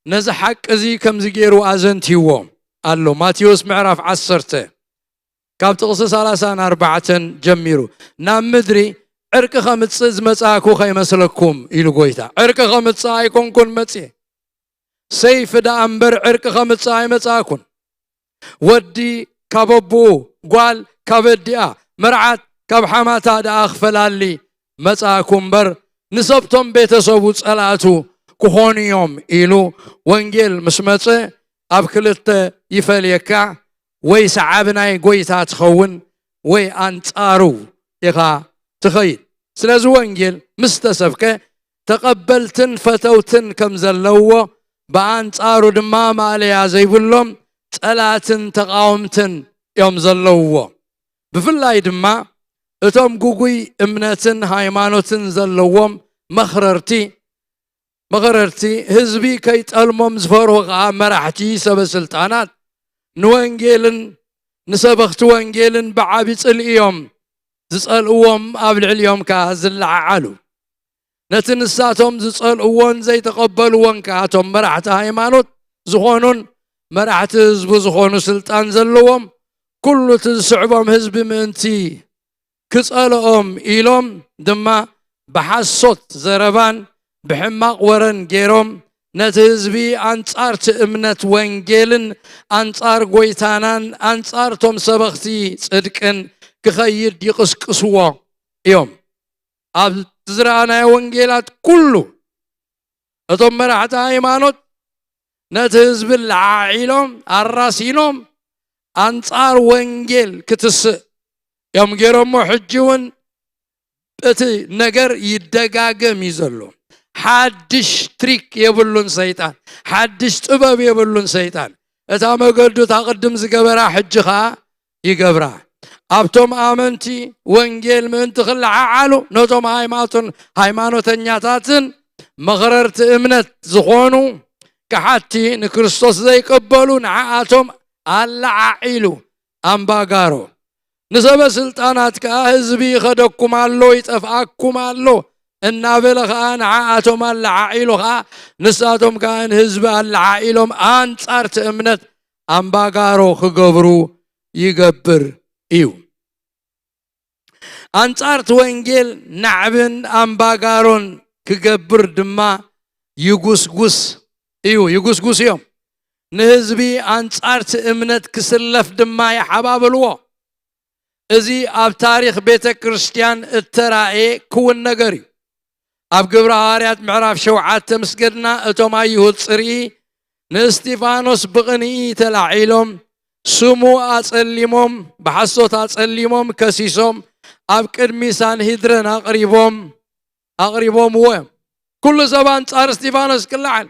ነዚ ሓቂ እዚ ከምዚ ገይሩ ኣዘንትይዎ ኣሎ። ማቴዎስ ምዕራፍ ዓሰርተ፣ ካብ ጥቕሲ ሰላሳን ኣርባዕተን ጀሚሩ፣ "ናብ ምድሪ ዕርቂ ኸምጽእ ዝመጻእኩ ኸይመስለኩም" ኢሉ ጎይታ። ዕርቂ ኸምጽእ ኣይኮንኩን መጽየ፣ ሰይፊ ደኣ እምበር ዕርቂ ኸምጽእ ኣይመጻእኩን። ወዲ ካብ ኣቦኡ፣ ጓል ካብ ኣዲኣ፣ መርዓት ካብ ሓማታ ደኣ ክፈላሊ መጻእኩ እምበር፣ ንሰብቶም ቤተሰቡ ጸላእቱ ክኾኑ እዮም ኢሉ ወንጌል ምስ መጸ ኣብ ክልተ ይፈልየካ። ወይ ሰዓቢ ናይ ጎይታ ትኸውን ወይ ኣንጻሩ ኢኻ ትኸይድ። ስለዚ ወንጌል ምስ ተሰብከ ተቐበልትን ፈተውትን ከም ዘለውዎ፣ ብኣንጻሩ ድማ ማእለያ ዘይብሎም ጸላእትን ተቓወምትን እዮም ዘለውዎ። ብፍላይ ድማ እቶም ግጉይ እምነትን ሃይማኖትን ዘለዎም መኽረርቲ መኸረርቲ ህዝቢ ከይጠልሞም ዝፈርሁ ከኣ መራሕቲ ሰበ ስልጣናት ንወንጌልን ንሰበኽቲ ወንጌልን ብዓቢ ጽልኢ እዮም ዝጸልእዎም፣ ኣብ ልዕሊኦም ከኣ ዝለዓዓሉ። ነቲ ንሳቶም ዝጸልእዎን ዘይተቐበልዎን ከኣ እቶም መራሕቲ ሃይማኖት ዝኾኑን መራሕቲ ህዝቡ ዝኾኑ ስልጣን ዘለዎም ኩሉ እቲ ዝስዕቦም ህዝቢ ምእንቲ ክጸልኦም ኢሎም ድማ ብሓሶት ዘረባን ብሕማቕ ወረን ገይሮም ነቲ ህዝቢ ኣንጻር እቲ እምነት ወንጌልን ኣንጻር ጎይታናን ኣንጻር እቶም ሰበኽቲ ጽድቅን ክኸይድ ይቕስቅስዎ እዮም። ኣብ ዝረኣናዮ ወንጌላት ኩሉ እቶም መራሕቲ ሃይማኖት ነቲ ህዝቢ ለዓዒሎም ኣራሲኖም ኣንጻር ወንጌል ክትስእ እዮም ገይሮሞ። ሕጂ እውን እቲ ነገር ይደጋገም እዩ ዘሎ። ሓድሽ ትሪክ የብሉን ሰይጣን፣ ሓድሽ ጥበብ የብሉን ሰይጣን። እታ መገዱ እታ ቅድም ዝገበራ ሕጂ ኸኣ ይገብራ። ኣብቶም ኣመንቲ ወንጌል ምእንቲ ክለዓዓሉ ነቶም ሃይማኖትን ሃይማኖተኛታትን መኽረርቲ እምነት ዝኾኑ ከሓቲ ንክርስቶስ ዘይቅበሉ ንዓኣቶም ኣለዓዒሉ ኣምባጋሮ። ንሰበ ስልጣናት ከኣ ህዝቢ ይኸደኩም ኣሎ፣ ይጠፍኣኩም ኣሎ እናበለ ከኣ ንዓኣቶም ኣለዓዒሉ ከኣ ንሳቶም ከኣ ንህዝቢ ኣለዓዒሎም ኣንጻር እቲ እምነት ኣምባጋሮ ክገብሩ ይገብር እዩ። ኣንጻር እቲ ወንጌል ናዕብን ኣምባጋሮን ክገብር ድማ ይጉስጉስ እዩ፣ ይጉስጉስ እዮም። ንህዝቢ ኣንጻር እቲ እምነት ክስለፍ ድማ ይሓባብልዎ። እዚ ኣብ ታሪኽ ቤተ ክርስቲያን እተራእየ ክውን ነገር እዩ። ኣብ ግብረ ሃዋርያት ምዕራፍ ሸውዓተ ምስ ገድና እቶም ኣይሁድ ጽርኢ ንእስጢፋኖስ ብቕንኢ ተላዒሎም ስሙ ኣጸሊሞም፣ ብሓሶት ኣጸሊሞም ከሲሶም ኣብ ቅድሚ ሳንሂድረን ኣቕሪቦም ኣቕሪቦምዎ እዮም። ኩሉ ሰብ ኣንጻር እስጢፋኖስ ክለዓል፣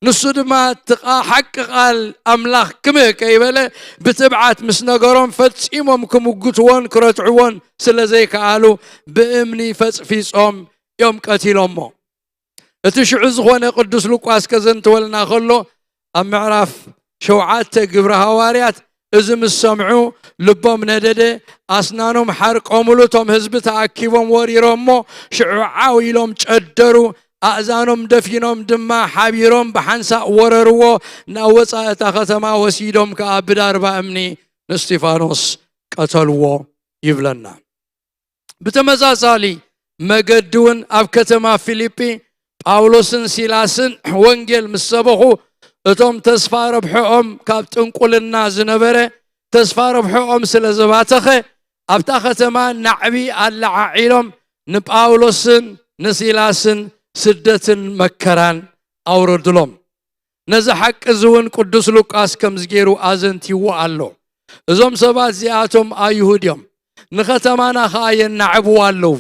ንሱ ድማ እቲ ቃ- ሓቂ ቃል ኣምላኽ ክምህ ከይበለ ብትብዓት ምስ ነገሮም ፈጺሞም ክምጉትዎን ክረትዕዎን ስለ ዘይከኣሉ ብእምኒ ፈጽፊጾም እዮም ቀቲሎሞ። እቲ ሽዑ ዝኾነ ቅዱስ ሉቃስ ከዘንትወልና ከሎ ኣብ ምዕራፍ ሸውዓተ ግብረ ሃዋርያት እዚ ምስ ሰምዑ ልቦም ነደደ፣ ኣስናኖም ሓርቆምሉ፣ እቶም ህዝቢ ተኣኪቦም ወሪሮሞ ሽዑ ዓው ኢሎም ጨደሩ፣ ኣእዛኖም ደፊኖም ድማ ሓቢሮም ብሓንሳእ ወረርዎ፣ ናብ ወጻኢ እታ ከተማ ወሲዶም ከኣ ብዳርባ እምኒ ንእስጢፋኖስ ቀተልዎ ይብለና። ብተመሳሳሊ መገዲ እውን ኣብ ከተማ ፊልጲ ጳውሎስን ሲላስን ወንጌል ምስ ሰበኹ እቶም ተስፋ ረብሕኦም ካብ ጥንቁልና ዝነበረ ተስፋ ረብሕኦም ስለ ዘባተኸ ኣብታ ከተማ ናዕቢ ኣለዓዒሎም ንጳውሎስን ንሲላስን ስደትን መከራን ኣውረድሎም። ነዚ ሓቂ እዚ እውን ቅዱስ ሉቃስ ከምዚ ገይሩ ኣዘንቲዎ ኣሎ። እዞም ሰባት እዚኣቶም ኣይሁድ እዮም፣ ንኸተማና ኸኣ የናዕብዋ ኣለዉ።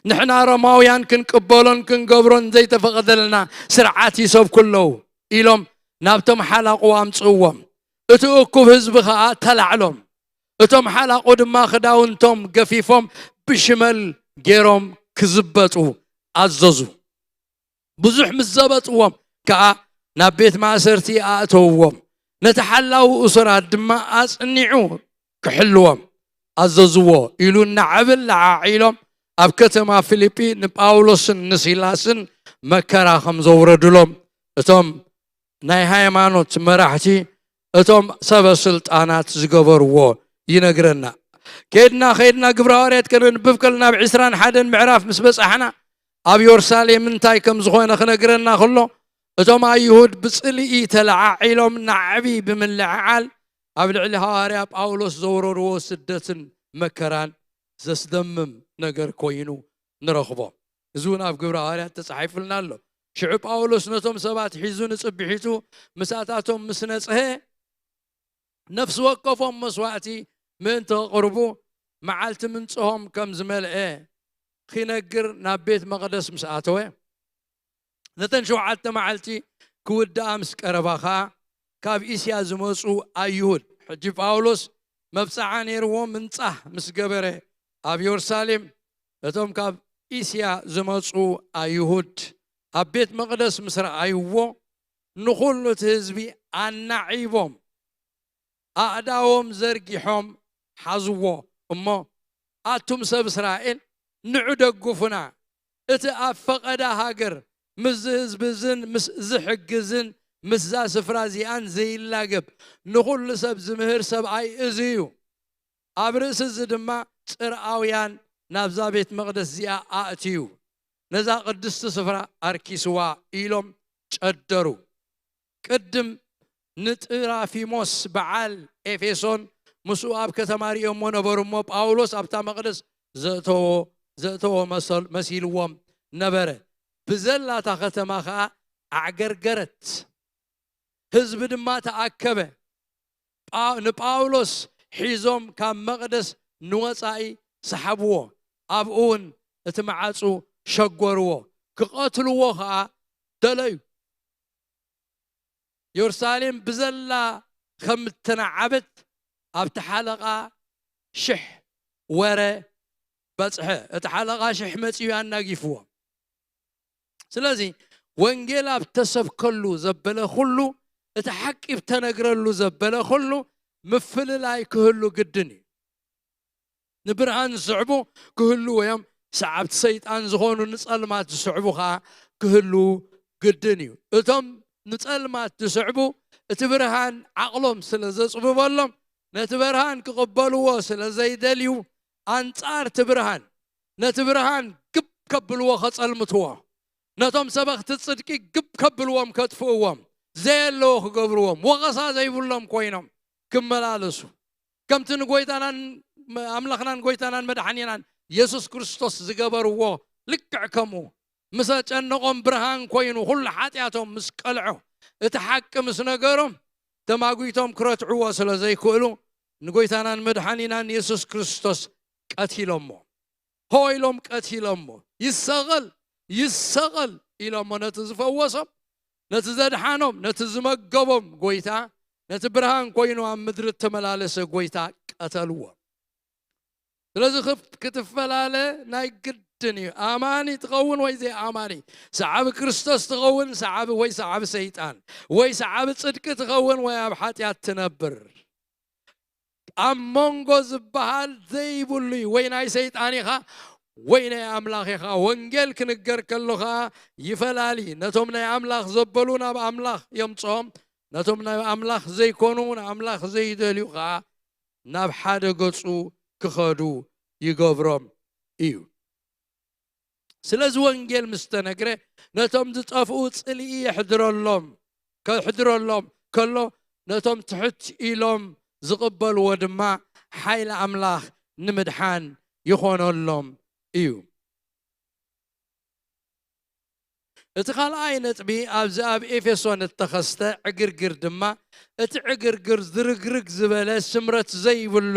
ንሕና ሮማውያን ክንቅበሎን ክንገብሮን ዘይተፈቐደልና ስርዓት ይሰብኩ ኣለዉ ኢሎም ናብቶም ሓላቑ ኣምጽእዎም። እቲ እኩብ ህዝቢ ኸኣ ተላዕሎም። እቶም ሓላቑ ድማ ክዳውንቶም ገፊፎም ብሽመል ገይሮም ክዝበጡ ኣዘዙ። ብዙሕ ምስ ዘበጥዎም ከኣ ናብ ቤት ማእሰርቲ ኣእተውዎም። ነቲ ሓላዊ እሱራት ድማ ኣጽኒዑ ክሕልዎም ኣዘዝዎ ኢሉ እናዓበል ለዓዒሎም ኣብ ከተማ ፊልጲ ንጳውሎስን ንሲላስን መከራ ከም ዘውረድሎም እቶም ናይ ሃይማኖት መራሕቲ እቶም ሰበ ስልጣናት ዝገበርዎ ይነግረና። ከድና ከድና ግብረ ሃዋርያት ከነንብብ ከለና ኣብ ዕስራን ሓደን ምዕራፍ ምስ በጻሕና ኣብ የሩሳሌም እንታይ ከም ዝኾነ ክነግረና ከሎ እቶም ኣይሁድ ብጽልኢ ተለዓዒሎም ናዕቢ ብምልዕዓል ኣብ ልዕሊ ሃዋርያ ጳውሎስ ዘውረድዎ ስደትን መከራን ዘስደምም ነገር ኮይኑ ንረኽቦ። እዚ እውን ኣብ ግብረ ሃዋርያት ተጻሒፉልና ኣሎ። ሽዑ ጳውሎስ ነቶም ሰባት ሒዙ ንጽብሒቱ ምሳታቶም ምስ ነጽሀ፣ ነፍሲ ወከፎም መስዋእቲ ምእንቲ ከቕርቡ መዓልቲ ምንጽሆም ከም ዝመልአ ኺነግር ናብ ቤት መቕደስ ምስ ኣተወ፣ ነተን ሸውዓተ መዓልቲ ክውድኣ ምስ ቀረባ ኸኣ፣ ካብ እስያ ዝመጹ ኣይሁድ፣ ሕጂ ጳውሎስ መብጽዓ ነይርዎ፣ ምንጻህ ምስ ገበረ፣ ኣብ የሩሳሌም እቶም ካብ እስያ ዝመጹ ኣይሁድ ኣብ ቤት መቕደስ ምስ ረኣይዎ፣ ንኹሉ እቲ ህዝቢ ኣናዒቦም ኣእዳዎም ዘርጊሖም ሓዝዎ እሞ፣ ኣቱም ሰብ እስራኤል፣ ንዑ ደጉፉና። እቲ ኣብ ፈቐዳ ሃገር ምስዚ ህዝቢ እዝን ምስ ዝሕግዝን ምስዛ ስፍራ እዚኣን ዘይላገብ ንኹሉ ሰብ ዝምህር ሰብኣይ እዚ እዩ። ኣብ ርእሲ እዚ ድማ ጽርኣውያን ናብዛ ቤት መቕደስ እዚኣ ኣእትዩ፣ ነዛ ቅድስቲ ስፍራ ኣርኪስዋ ኢሎም ጨደሩ። ቅድም ንጥራፊሞስ በዓል ኤፌሶን ምስኡ ኣብ ከተማ ርእዮሞ ነበሩ እሞ፣ ጳውሎስ ኣብታ መቕደስ ዘእተዎ ዘእተዎ መሰል- መሲልዎም ነበረ። ብዘላታ ከተማ ኸኣ ኣዕገርገረት። ህዝቢ ድማ ተኣከበ። ጳ- ንጳውሎስ ሒዞም ካብ መቕደስ ንወጻኢ ሰሓብዎ። ኣብኡ እውን እቲ መዓጹ ሸጎርዎ። ክቐትልዎ ኸኣ ደለዩ። የሩሳሌም ብዘላ ከም እተናዓበት ኣብቲ ሓለቓ ሽሕ ወረ በጽሐ። እቲ ሓለቓ ሽሕ መጺኡ ኣናጊፍዎም። ስለዚ ወንጌል ኣብ ተሰብከሉ ዘበለ ኩሉ፣ እቲ ሓቂ ኣብ ተነግረሉ ዘበለ ኩሉ ምፍልላይ ክህሉ ግድን እዩ። ንብርሃን ዝስዕቡ ክህልዉ እዮም፣ ሰዓብቲ ሰይጣን ዝኾኑ ንጸልማት ዝስዕቡ ኸኣ ክህልዉ ግድን እዩ። እቶም ንጸልማት ዝስዕቡ እቲ ብርሃን ዓቕሎም ስለ ዘጽብበሎም፣ ነቲ ብርሃን ክቕበልዎ ስለ ዘይደልዩ፣ ኣንጻር እቲ ብርሃን፣ ነቲ ብርሃን ግብ ከብልዎ ከጸልምትዎ፣ ነቶም ሰበኽቲ ጽድቂ ግብ ከብልዎም ከጥፍእዎም፣ ዘየለዎ ክገብርዎም፣ ወቐሳ ዘይብሎም ኮይኖም ክመላለሱ፣ ከምቲ ንጎይታናን ኣምላኽናን ጎይታናን መድሓኒናን የሱስ ክርስቶስ ዝገበርዎ ልክዕ ከምኡ ምስ ኣጨነቖም ብርሃን ኮይኑ ኩሉ ሓጢኣቶም ምስ ቀልዖ እቲ ሓቂ ምስ ነገሮም ተማጒቶም ክረትዕዎ ስለ ዘይክእሉ ንጎይታናን መድሓኒናን የሱስ ክርስቶስ ቀቲሎሞ። ሆ ኢሎም ቀቲሎሞ። ይሰቐል ይሰቐል ኢሎሞ ነቲ ዝፈወሶም ነቲ ዘድሓኖም ነቲ ዝመገቦም ጎይታ ነቲ ብርሃን ኮይኑ ኣብ ምድሪ እተመላለሰ ጎይታ ቀተልዎ። ስለዚ ክፍ- ክትፈላለ ናይ ግድን እዩ። ኣማኒ ትኸውን ወይ ዘይኣማኒ፣ ሰዓቢ ክርስቶስ ትኸውን ሰዓቢ ወይ ሰዓቢ ሰይጣን፣ ወይ ሰዓቢ ጽድቂ ትኸውን ወይ ኣብ ሓጢኣት ትነብር። ኣብ መንጎ ዝበሃል ዘይብሉ እዩ። ወይ ናይ ሰይጣን ኢኻ ወይ ናይ ኣምላኽ ኢኻ። ወንጌል ክንገር ከሎ ኸኣ ይፈላሊ። ነቶም ናይ ኣምላኽ ዘበሉ ናብ ኣምላኽ የምጽኦም፣ ነቶም ናይ ኣምላኽ ዘይኮኑ ንኣምላኽ ዘይደልዩ ኸኣ ናብ ሓደ ገጹ ክኸዱ ይገብሮም እዩ። ስለዚ ወንጌል ምስ ተነግረ ነቶም ዝጠፍኡ ጽልኢ የሕድረሎም ከሕድረሎም ከሎ ነቶም ትሕት ኢሎም ዝቕበልዎ ድማ ሓይሊ ኣምላኽ ንምድሓን ይኾነሎም እዩ። እቲ ካልኣይ ነጥቢ ኣብዚ ኣብ ኤፌሶን እተኸስተ ዕግርግር ድማ እቲ ዕግርግር ዝርግርግ ዝበለ ስምረት ዘይብሉ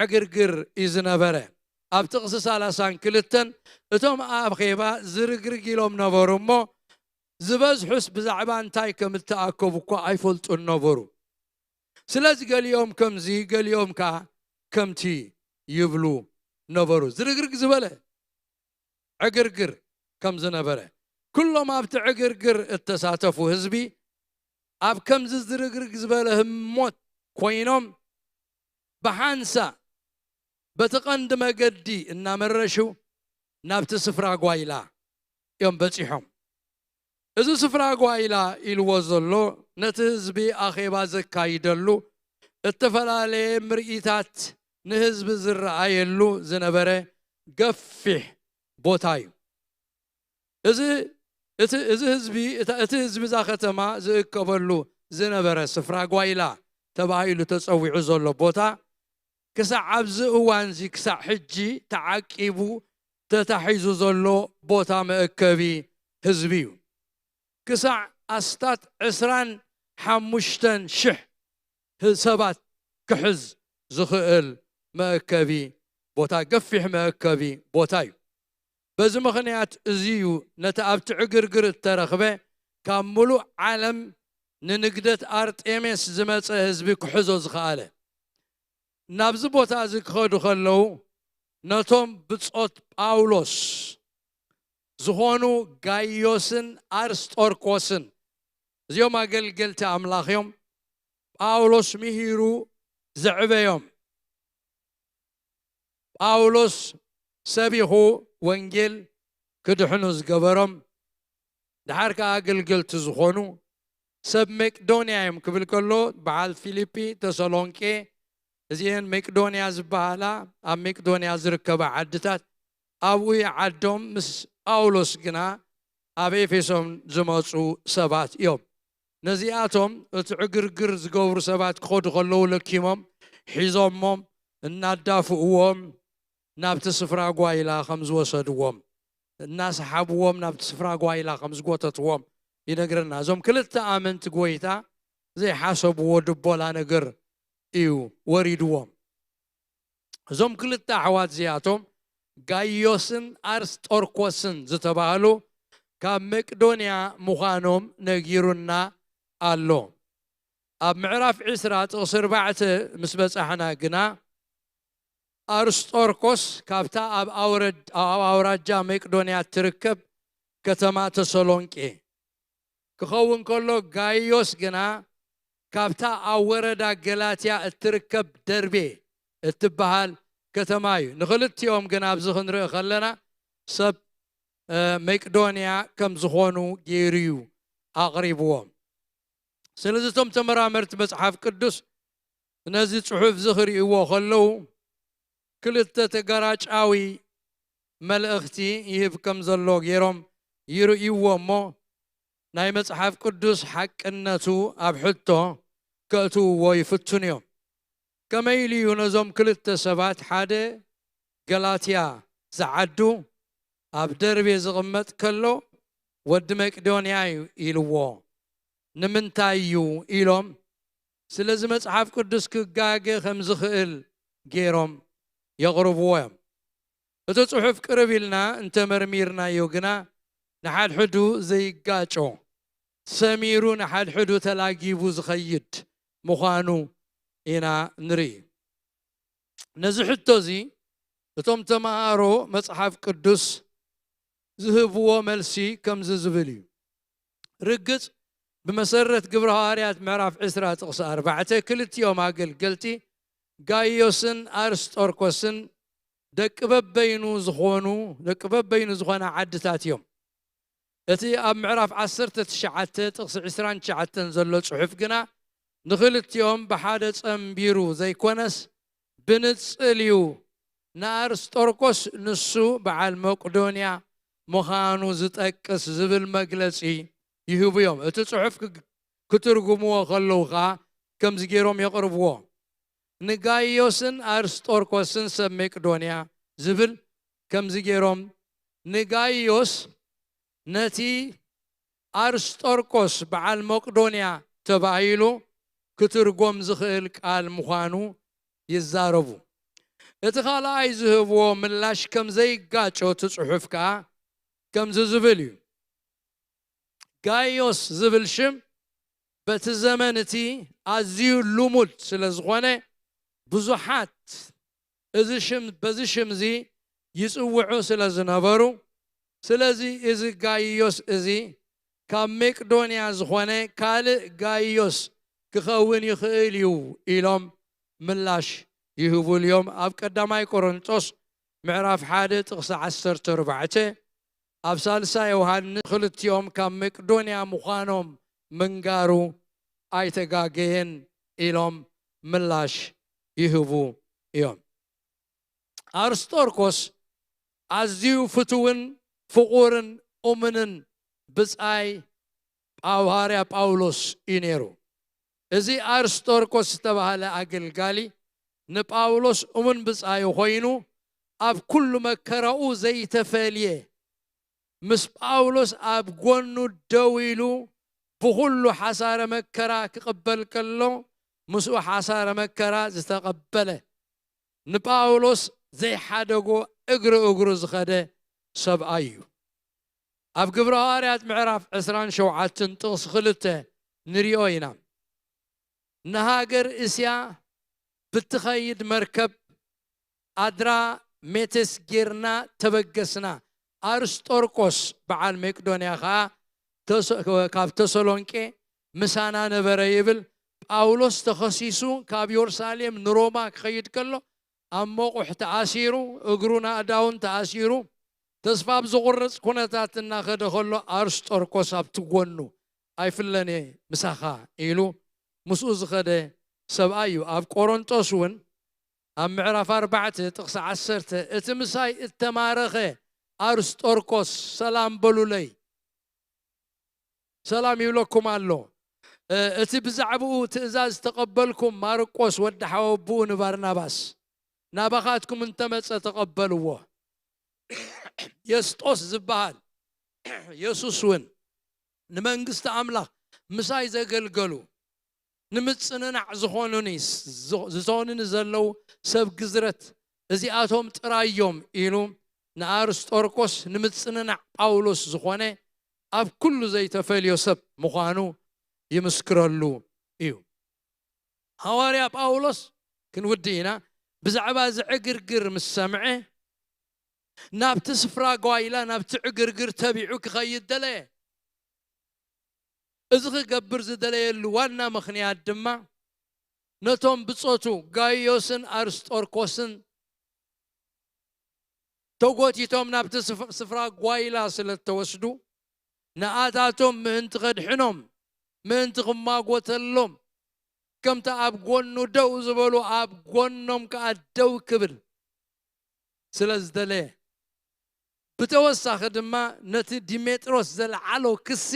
ዕግርግር እዩ ዝነበረ። ኣብ ጥቕሲ ሰላሳን ክልተን እቶም ኣኼባ ዝርግርግ ኢሎም ነበሩ እሞ ዝበዝሑስ ብዛዕባ እንታይ ከም እተኣከቡ እኳ ኣይፈልጡን ነበሩ። ስለዚ ገሊኦም ከምዚ ገሊኦም ከኣ ከምቲ ይብሉ ነበሩ። ዝርግርግ ዝበለ ዕግርግር ከም ዝነበረ ኩሎም ኣብቲ ዕግርግር እተሳተፉ ህዝቢ ኣብ ከምዚ ዝርግርግ ዝበለ ህሞት ኮይኖም ብሓንሳእ በቲ ቀንዲ መገዲ እናመረሹ ናብቲ ስፍራ ጓይላ እዮም በጺሖም። እዚ ስፍራ ጓይላ ኢልዎ ዘሎ ነቲ ህዝቢ ኣኼባ ዘካይደሉ እተፈላለየ ምርኢታት ንህዝቢ ዝረኣየሉ ዝነበረ ገፊሕ ቦታ እዩ። እዚ እቲ እዚ ህዝቢ እታ- እቲ ህዝቢ እዛ ከተማ ዝእከበሉ ዝነበረ ስፍራ ጓይላ ተባሂሉ ተጸዊዑ ዘሎ ቦታ ክሳዕ ኣብዚ እዋን እዚ ክሳዕ ሕጂ ተዓቂቡ ተታሒዙ ዘሎ ቦታ መእከቢ ህዝቢ እዩ። ክሳዕ ኣስታት ዕስራን ሓሙሽተን ሽሕ ሰባት ክሕዝ ዝኽእል መእከቢ ቦታ፣ ገፊሕ መእከቢ ቦታ እዩ። በዚ ምኽንያት እዚ እዩ ነቲ ኣብቲ ዕግርግር እተረኽበ ካብ ምሉእ ዓለም ንንግደት ኣርጤሜስ ዝመጸ ህዝቢ ክሕዞ ዝኸኣለ። ናብዚ ቦታ እዚ ክኸዱ ከለዉ ነቶም ብጾት ጳውሎስ ዝኾኑ ጋይዮስን ኣርስጦርኮስን፣ እዚኦም ኣገልገልቲ ኣምላኽ እዮም። ጳውሎስ ምሂሩ ዘዕበዮም፣ ጳውሎስ ሰቢኹ ወንጌል ክድሕኑ ዝገበሮም፣ ደሓር ከኣ ኣገልገልቲ ዝኾኑ ሰብ መቄዶንያ እዮም ክብል ከሎ፣ በዓል ፊልጲ፣ ተሰሎንቄ፣ እዚአን መቄዶንያ ዝበሃላ፣ ኣብ መቄዶንያ ዝርከባ ዓድታት፣ ኣብኡ ዓዶም። ምስ ጳውሎስ ግና ኣብ ኤፌሶን ዝመጹ ሰባት እዮም። ነዚኣቶም እቲ ዕግርግር ዝገብሩ ሰባት ክኸዱ ከለዉ ለኪሞም ሒዞሞም እናዳፍእዎም ናብቲ ስፍራ ጓይላ ከም ዝወሰድዎም፣ እናሰሓብዎም ናብቲ ስፍራ ጓይላ ከም ዝጎተትዎም ይነግረና። እዞም ክልተ ኣመንቲ ጎይታ ዘይሓሰብዎ ድቦላ ነገር እዩ ወሪድዎም። እዞም ክልተ ኣሕዋት እዚኣቶም ጋይዮስን ኣርስጦርኮስን ዝተባህሉ ካብ መቄዶንያ ምዃኖም ነጊሩና ኣሎ። ኣብ ምዕራፍ ዕስራ ጥቕሲ ኣርባዕተ ምስ በጻሕና ግና፣ ኣርስጦርኮስ ካብታ ኣብ ኣውረድ-፣ ኣብ ኣውራጃ መቄዶንያ እትርከብ ከተማ ተሰሎንቄ ክኸውን ከሎ፣ ጋይዮስ ግና ካብታ ኣብ ወረዳ ገላትያ እትርከብ ደርቤ እትበሃል ከተማ እዩ። ንኽልቲኦም ግን ኣብዚ ክንርኢ ከለና ሰብ፣ እ፣ መቄዶንያ ከም ዝኾኑ ገይሩ እዩ ኣቕሪብዎም። ስለዚ እቶም ተመራመርቲ መጽሓፍ ቅዱስ ነዚ ጽሑፍ እዚ ክርእይዎ ከለዉ ክልተ ተጋራጫዊ መልእኽቲ ይህብ ከም ዘሎ ገይሮም ይርእይዎ እሞ ናይ መጽሓፍ ቅዱስ ሓቅነቱ ኣብ ሕቶ ከእትውዎ ይፍትኑ እዮም። ከመይ ኢሉ እዩ ነዞም ክልተ ሰባት ሓደ ገላትያ ዝዓዱ ኣብ ደርቤ ዝቕመጥ ከሎ ወዲ መቄዶንያ እዩ ኢልዎ? ንምንታይ እዩ ኢሎም ስለዚ መጽሓፍ ቅዱስ ክጋገ ከም ዝኽእል ገይሮም የቕርብዎ እዮም። እቲ ጽሑፍ ቅርብ ኢልና እንተመርሚርናዮ ግና ንሓድሕዱ ዘይጋጮ፣ ሰሚሩ ንሓድሕዱ ተላጊቡ ዝኸይድ ምዃኑ ኢና ንርኢ። ነዚ ሕቶ እዚ እቶም ተመሃሮ መጽሓፍ ቅዱስ ዝህብዎ መልሲ ከምዚ ዝብል እዩ። ርግጽ ብመሰረት ግብረ ሃዋርያት ምዕራፍ ዕስራ ጥቕሲ ኣርባዕተ ክልቲኦም ኣገልገልቲ ጋይዮስን ኣርስጦርኮስን ደቂ በበይኑ ዝኾኑ፣ ደቂ በበይኑ ዝኾና ዓድታት እዮም። እቲ ኣብ ምዕራፍ ዓሰርተ ትሽዓተ ጥቕሲ ዕስራን ትሽዓተን ዘሎ ጽሑፍ ግና ንኽልቲኦም ብሓደ ጸምቢሩ ዘይኮነስ ብንጽል እዩ። ንኣርስጦርኮስ ንሱ በዓል መቄዶንያ ምዃኑ ዝጠቅስ ዝብል መግለጺ ይህቡ እዮም። እቲ ጽሑፍ ክግ-፣ ክትርጉምዎ ከለዉ ኸኣ ከምዚ ገይሮም የቕርብዎ። ንጋይዮስን ኣርስጦርኮስን ሰብ መቄዶንያ ዝብል ከምዚ ገይሮም ንጋይዮስ ነቲ ኣርስጦርኮስ በዓል መቄዶንያ ተባሂሉ ክትርጎም ዝኽእል ቃል ምዃኑ ይዛረቡ። እቲ ካልኣይ ዝህብዎ ምላሽ ከም ዘይጋጮ እቲ ጽሑፍ ከኣ ከምዚ ዝብል እዩ። ጋይዮስ ዝብል ሽም በቲ ዘመን እቲ ኣዝዩ ልሙድ ስለ ዝኾነ ብዙሓት እዚ ሽም፣ በዚ ሽም እዚ ይጽውዑ ስለ ዝነበሩ፣ ስለዚ እዚ ጋይዮስ እዚ ካብ መቄዶንያ ዝኾነ ካልእ ጋይዮስ ክኸውን ይኽእል እዩ ኢሎም ምላሽ ይህቡሉ እዮም። ኣብ ቀዳማይ ቆሮንጦስ ምዕራፍ ሓደ ጥቕሲ ዓሰርተ ኣርባዕተ፣ ኣብ ሳልሳይ ዮሃንስ ክልቲኦም ካብ መቄዶንያ ምዃኖም ምንጋሩ ኣይተጋገየን ኢሎም ምላሽ ይህቡ እዮም። ኣርስጦርኮስ ኣዝዩ ፍቱውን ፍቑርን እሙንን ብጻይ ጳው-፣ ሃዋርያ ጳውሎስ እዩ ነይሩ። እዚ ኣርስጦርኮስ ዝተባህለ ኣገልጋሊ ንጳውሎስ እሙን ብጻዩ ኮይኑ ኣብ ኩሉ መከራኡ ዘይተፈልየ፣ ምስ ጳውሎስ ኣብ ጎኑ ደው ኢሉ ብኹሉ ሓሳረ መከራ ክቕበል ከሎ፣ ምስኡ ሓሳረ መከራ ዝተቐበለ፣ ንጳውሎስ ዘይሓደጎ፣ እግሪ እግሩ ዝኸደ ሰብኣይ እዩ። ኣብ ግብረ ሃዋርያት ምዕራፍ ዕስራን ሸውዓተን ጥቕሲ ክልተ ንሪኦ ኢና። ንሃገር እስያ ብትኸይድ መርከብ ኣድራ ሜቴስ ጌርና ተበገስና። ኣርስጦርቆስ በዓል መቄዶንያ ኸኣ ተሰ-፣ ካብ ተሰሎንቄ ምሳና ነበረ ይብል። ጳውሎስ ተኸሲሱ ካብ የሩሳሌም ንሮማ ክኸይድ ከሎ ኣብ መቑሕ ተኣሲሩ፣ እግሩን ኣእዳውን ተኣሲሩ፣ ተስፋ ኣብ ዝቑርጽ ኩነታት እናኸደ ከሎ ኣርስጦርቆስ ኣብቲ ጎኑ፣ "ኣይፍለን እየ ምሳኻ" ኢሉ ምስኡ ዝኸደ ሰብኣይ እዩ። ኣብ ቆሮንጦስ እውን ኣብ ምዕራፍ ኣርባዕተ ጥቕሲ ዓሰርተ፣ "እቲ ምሳይ እተማረኸ ኣርስጦርቆስ ሰላም በሉለይ፣ ሰላም ይብለኩም ኣሎ። እ፣ እቲ ብዛዕባኡ ትእዛዝ ዝተቐበልኩም ማርቆስ ወዲ ሓወቦኡ ንባርናባስ ናባኻትኩም እንተመጸ ተቐበልዎ። የስጦስ ዝበሃል የሱስ እውን ንመንግስቲ ኣምላኽ ምሳይ ዘገልገሉ፣ ንምጽንናዕ ዝኾኑኒ፣ ዝ-፣ ዝኾኑኒ ዘለዉ ሰብ ግዝረት እዚኣቶም ጥራይ እዮም" ኢሉ ንኣርስጦርቆስ ንምጽንናዕ ጳውሎስ ዝኾነ ኣብ ኩሉ ዘይተፈልዮ ሰብ ምዃኑ ይምስክረሉ እዩ። ሃዋርያ ጳውሎስ፣ ክንውዲ ኢና፣ ብዛዕባ እዚ ዕግርግር ምስ ሰምዐ ናብቲ ስፍራ ጓይላ፣ ናብቲ ዕግርግር ተቢዑ ክኸይድ ደለየ። እዚ ክገብር ዝደለየሉ ዋና ምኽንያት ድማ ነቶም ብጾቱ ጋይዮስን ኣርስጦርኮስን ተጎቲቶም ናብቲ ስፍ-፣ ስፍራ ጓይላ ስለ እተወስዱ፣ ንኣታቶም ምእንቲ ከድሕኖም፣ ምእንቲ ክማጎተሎም፣ ከምቲ ኣብ ጎኑ ደው ዝበሉ ኣብ ጎኖም ከኣ ደው ክብል ስለ ዝደለየ፣ ብተወሳኺ ድማ ነቲ ዲሜጥሮስ ዘልዓሎ ክሲ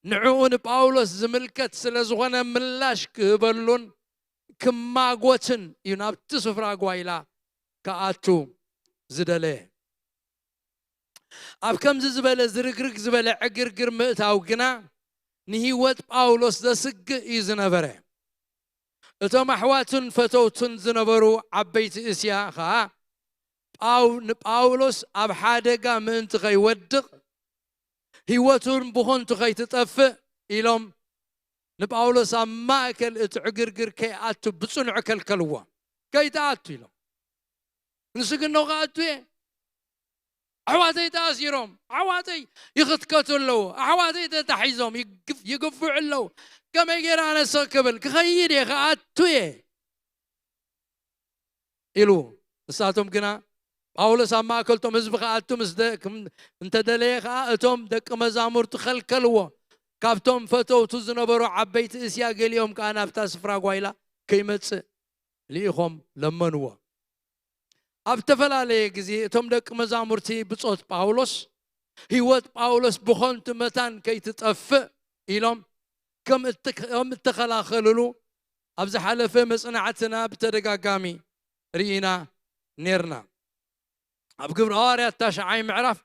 ንዕኡ ንጳውሎስ ዝምልከት ስለ ዝኾነ ምላሽ ክህበሉን ክማጎትን እዩ ናብቲ ስፍራ ጓይላ ክኣቱ ዝደለየ። ኣብ ከምዚ ዝበለ ዝርግርግ ዝበለ ዕግርግር ምእታው ግና ንህይወት ጳውሎስ ዘስግእ እዩ ዝነበረ። እቶም ኣሕዋትን ፈተውትን ዝነበሩ ዓበይቲ እስያ ኸኣ ጳው-፣ ንጳውሎስ ኣብ ሓደጋ ምእንቲ ኸይወድቕ፣ ህይወቱን ብኾንቱ ኸይትጠፍእ ኢሎም ንጳውሎስ ኣብ ማእከል እቲ ዕግርግር ከይኣቱ ብጽኑዕ ከልከልዎ። "ከይትኣቱ" ኢሎም። ንሱ ግን "ኖ ክኣቱ እየ። ኣሕዋተይ ተኣሲሮም፣ ኣሕዋተይ ይኽትከቱ ኣለዉ፣ ኣሕዋተይ ተታሒዞም ይግፍ-፣ ይግፍዑ ኣለዉ። ከመይ ገይረ ኣነሰ ክብል ክኸይድ እየ፣ ክኣቱ እየ" ኢሉ። ንሳቶም ግና ጳውሎስ ኣብ ማእከልቶም ህዝቢ ክኣቱ ምስ ደ-፣ ክም-፣ እንተደለየ ኸኣ እቶም ደቂ መዛሙርቱ ከልከልዎ። ካብቶም ፈተውቱ ዝነበሩ ዓበይቲ እስያ ገሊኦም ከኣ ናብታ ስፍራ ጓይላ ከይመጽእ ልኢኾም ለመንዎ። ኣብ እተፈላለየ ግዜ እቶም ደቂ መዛሙርቲ ብጾት ጳውሎስ፣ ህይወት ጳውሎስ ብኸንቱ መታን ከይትጠፍእ ኢሎም ከም እትክ-፣ ከም እተኸላኸልሉ ኣብ ዝሓለፈ መጽናዕትና ብተደጋጋሚ ርኢና ኔርና። ኣብ ግብሪ ሃዋርያት ታሽዓይ ምዕራፍ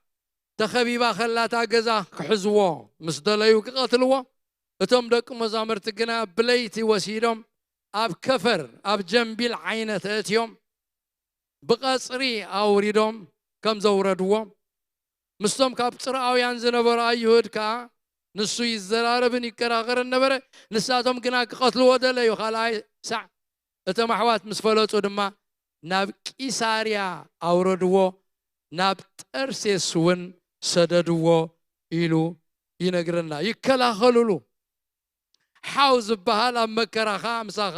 ተኸቢባ ከላ እታ ገዛ ክሕዝዎ ምስ ደለዩ ክቐትልዎ፣ እቶም ደቂ መዛሙርቲ ግና ብለይቲ ወሲዶም ኣብ ከፈር፣ ኣብ ጀምቢል ዓይነት ኣእትዮም ብቐጽሪ ኣውሪዶም ከም ዘውረድዎ፣ ምስቶም ካብ ጽርኣውያን ዝነበሩ ኣይሁድ ከኣ ንሱ ይዘራረብን ይከራኸርን ነበረ። ንሳቶም ግና ክቐትልዎ ደለዩ። ካልኣይ ሳዕ እቶም ኣሕዋት ምስ ፈለጡ ድማ ናብ ቂሳርያ ኣውረድዎ፣ ናብ ጠርሴስ እውን ሰደድዎ ኢሉ ይነግረና። ይከላኸሉሉ። ሓው ዝበሃል ኣብ መከራኻ ምሳኻ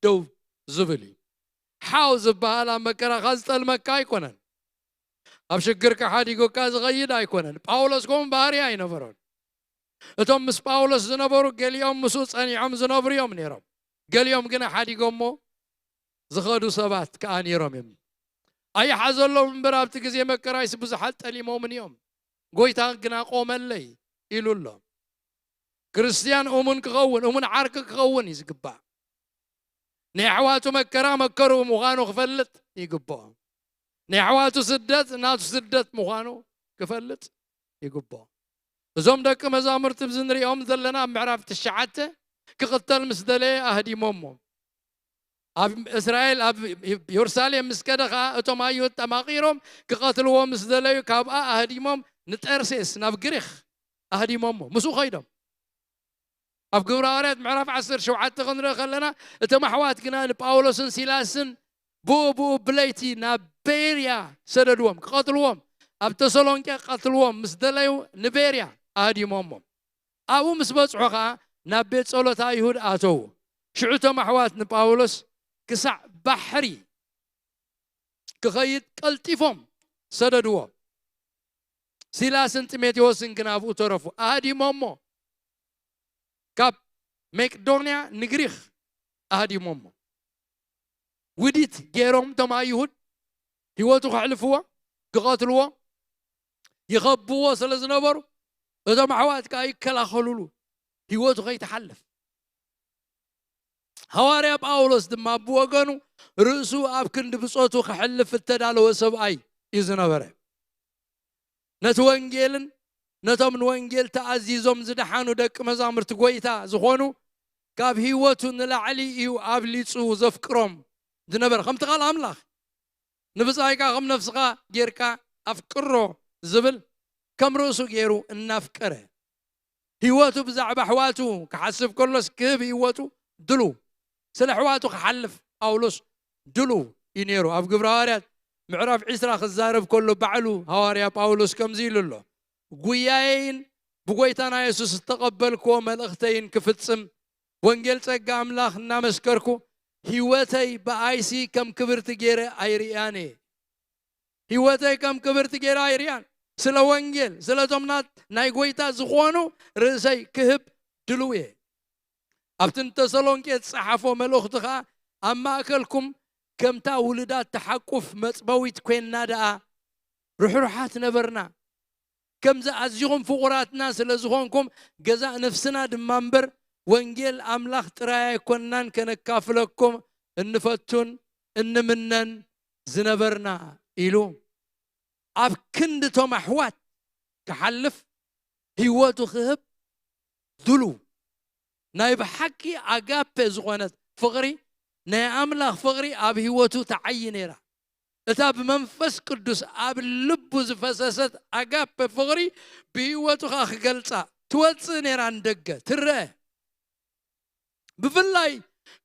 ደው ዝብል እዩ። ሓው ዝበሃል ኣብ መከራኻ ዝጠልመካ ኣይኮነን። ኣብ ሽግርካ ሓዲጉካ ዝኸይድ ኣይኮነን። ጳውሎስ ከምኡ ባህሪ ኣይነበሮን። እቶም ምስ ጳውሎስ ዝነበሩ ገሊኦም ምስኡ ጸኒዖም ዝነብሩ እዮም ነይሮም። ገሊኦም ግና ሓዲጎሞ ዝኸዱ ሰባት ከኣ ነይሮም እዮም። ኣይሓዘሎም እምበር ኣብቲ ግዜ መከራይስ ብዙሓት ጠሊሞምን እዮም። ጎይታ ግና ቆመለይ ኢሉ ኣሎ። ክርስትያን እሙን ክኸውን፣ እሙን ዓርኪ ክኸውን እዩ ዝግባእ። ናይ ኣሕዋቱ መከራ መከሩ ምዃኑ ክፈልጥ ይግብኦ። ናይ ኣሕዋቱ ስደት ናቱ ስደት ምዃኑ ክፈልጥ ይግብኦ። እዞም ደቂ መዛሙርቲ እዚ ንሪኦም ዘለና ኣብ ምዕራፍ ትሽዓተ ክቕተል ምስ ደለየ ኣህዲሞሞ። ኣብ እስራኤል ኣብ የሩሳሌም ምስ ከደ ኸዓ እቶም ኣይሁድ ጠማቒሮም ክቐትልዎ ምስ ደለዩ ካብኣ ኣህዲሞም ንጠርሴስ ናብ ግሪኽ ኣህዲሞሞ ምስኡ ኸይዶም። ኣብ ግብረ ሃዋርያት ምዕራፍ ዓሰርተ ሸውዓተ ክንርኢ ከለና እቶም ኣሕዋት ግና ንጳውሎስን ሲላስን ብኡ ብኡ ብለይቲ ናብ ቤርያ ሰደድዎም ክቐትልዎም። ኣብ ተሰሎንቄ ክቐትልዎም ምስ ደለዩ ንቤርያ ኣህዲሞሞም። ኣብኡ ምስ በጽሑ ኸዓ ናብ ቤት ጸሎት ኣይሁድ ኣተዉ። ሽዑ እቶም ኣሕዋት ንጳውሎስ ክሳዕ ባሕሪ ክኸይድ ቀልጢፎም ሰደድዎ። ሲላስን ጢሞቴዎስን ግን ኣብኡ ተረፉ። ኣህዲሞሞ ካብ መቄዶንያ ንግሪኽ ኣህዲሞሞ። ውዲት ገይሮም እቶም ኣይሁድ ህይወቱ ከሕልፍዎ ክቐትልዎ ይኸብዎ ስለ ዝነበሩ እቶም ኣሕዋት ከዓ ይከላኸሉሉ ህይወቱ ከይትሓልፍ። ሃዋርያ ጳውሎስ ድማ ብወገኑ ርእሱ ኣብ ክንዲ ብጾቱ ከሕልፍ እተዳለወ ሰብኣይ እዩ ዝነበረ። ነቲ ወንጌልን ነቶም ንወንጌል ተኣዚዞም ዝደሓኑ ደቂ መዛሙርቲ ጐይታ ዝኾኑ ካብ ህይወቱ ንላዕሊ እዩ ኣብሊጹ ዘፍቅሮም ዝነበረ። ከምቲ ቃል ኣምላኽ ንብጻይካ ከም ነፍስኻ ጌርካ ኣፍቅሮ ዝብል ከም ርእሱ ገይሩ እናፍቀረ ህይወቱ ብዛዕባ ኣሕዋቱ ክሓስብ ከሎስ ክህብ ህይወቱ ድሉ ስለ ኣሕዋቱ ክሓልፍ ጳውሎስ ድሉ እዩ ነይሩ። ኣብ ግብረ ሃዋርያት ምዕራፍ ዒስራ ክዛረብ ከሎ ባዕሉ ሃዋርያ ጳውሎስ ከምዚ ኢሉ ኣሎ፣ ጉያየይን ብጎይታና የሱስ ዝተቐበልክዎ መልእኽተይን ክፍጽም ወንጌል ጸጋ ኣምላኽ እናመስከርኩ ህይወተይ ብኣይሲ ከም ክብርቲ ገይረ ኣይርእያን እየ። ህይወተይ ከም ክብርቲ ገይረ ኣይርእያን። ስለ ወንጌል ስለቶም ናይ ጎይታ ዝኾኑ ርእሰይ ክህብ ድልው እየ። ኣብቲ ንተሰሎንቄ ዝጸሓፎ መልእኽቱ ኸኣ ኣብ ማእከልኩም ከምታ ውሉዳት ተሓቁፍ መጽበዊት ኮይንና ደኣ ርሕሩሓት ነበርና። ከምዚ ኣዚኹም ፍቑራትና ስለ ዝኾንኩም ገዛእ ነፍስና ድማ እምበር ወንጌል ኣምላኽ ጥራይ ኣይኮንናን ከነካፍለኩም እንፈቱን እንምነን ዝነበርና ኢሉ ኣብ ክንዲ እቶም ኣሕዋት ክሓልፍ ህይወቱ ክህብ ድሉ ናይ ብሓቂ ኣጋፔ ዝኾነት ፍቕሪ ናይ ኣምላኽ ፍቕሪ ኣብ ህይወቱ ተዓዪ ነይራ። እታ ብመንፈስ ቅዱስ ኣብ ልቡ ዝፈሰሰት ኣጋፔ ፍቕሪ ብህይወቱ ኸኣ ክገልጻ ትወጽእ ነይራ ንደገ ትረአ። ብፍላይ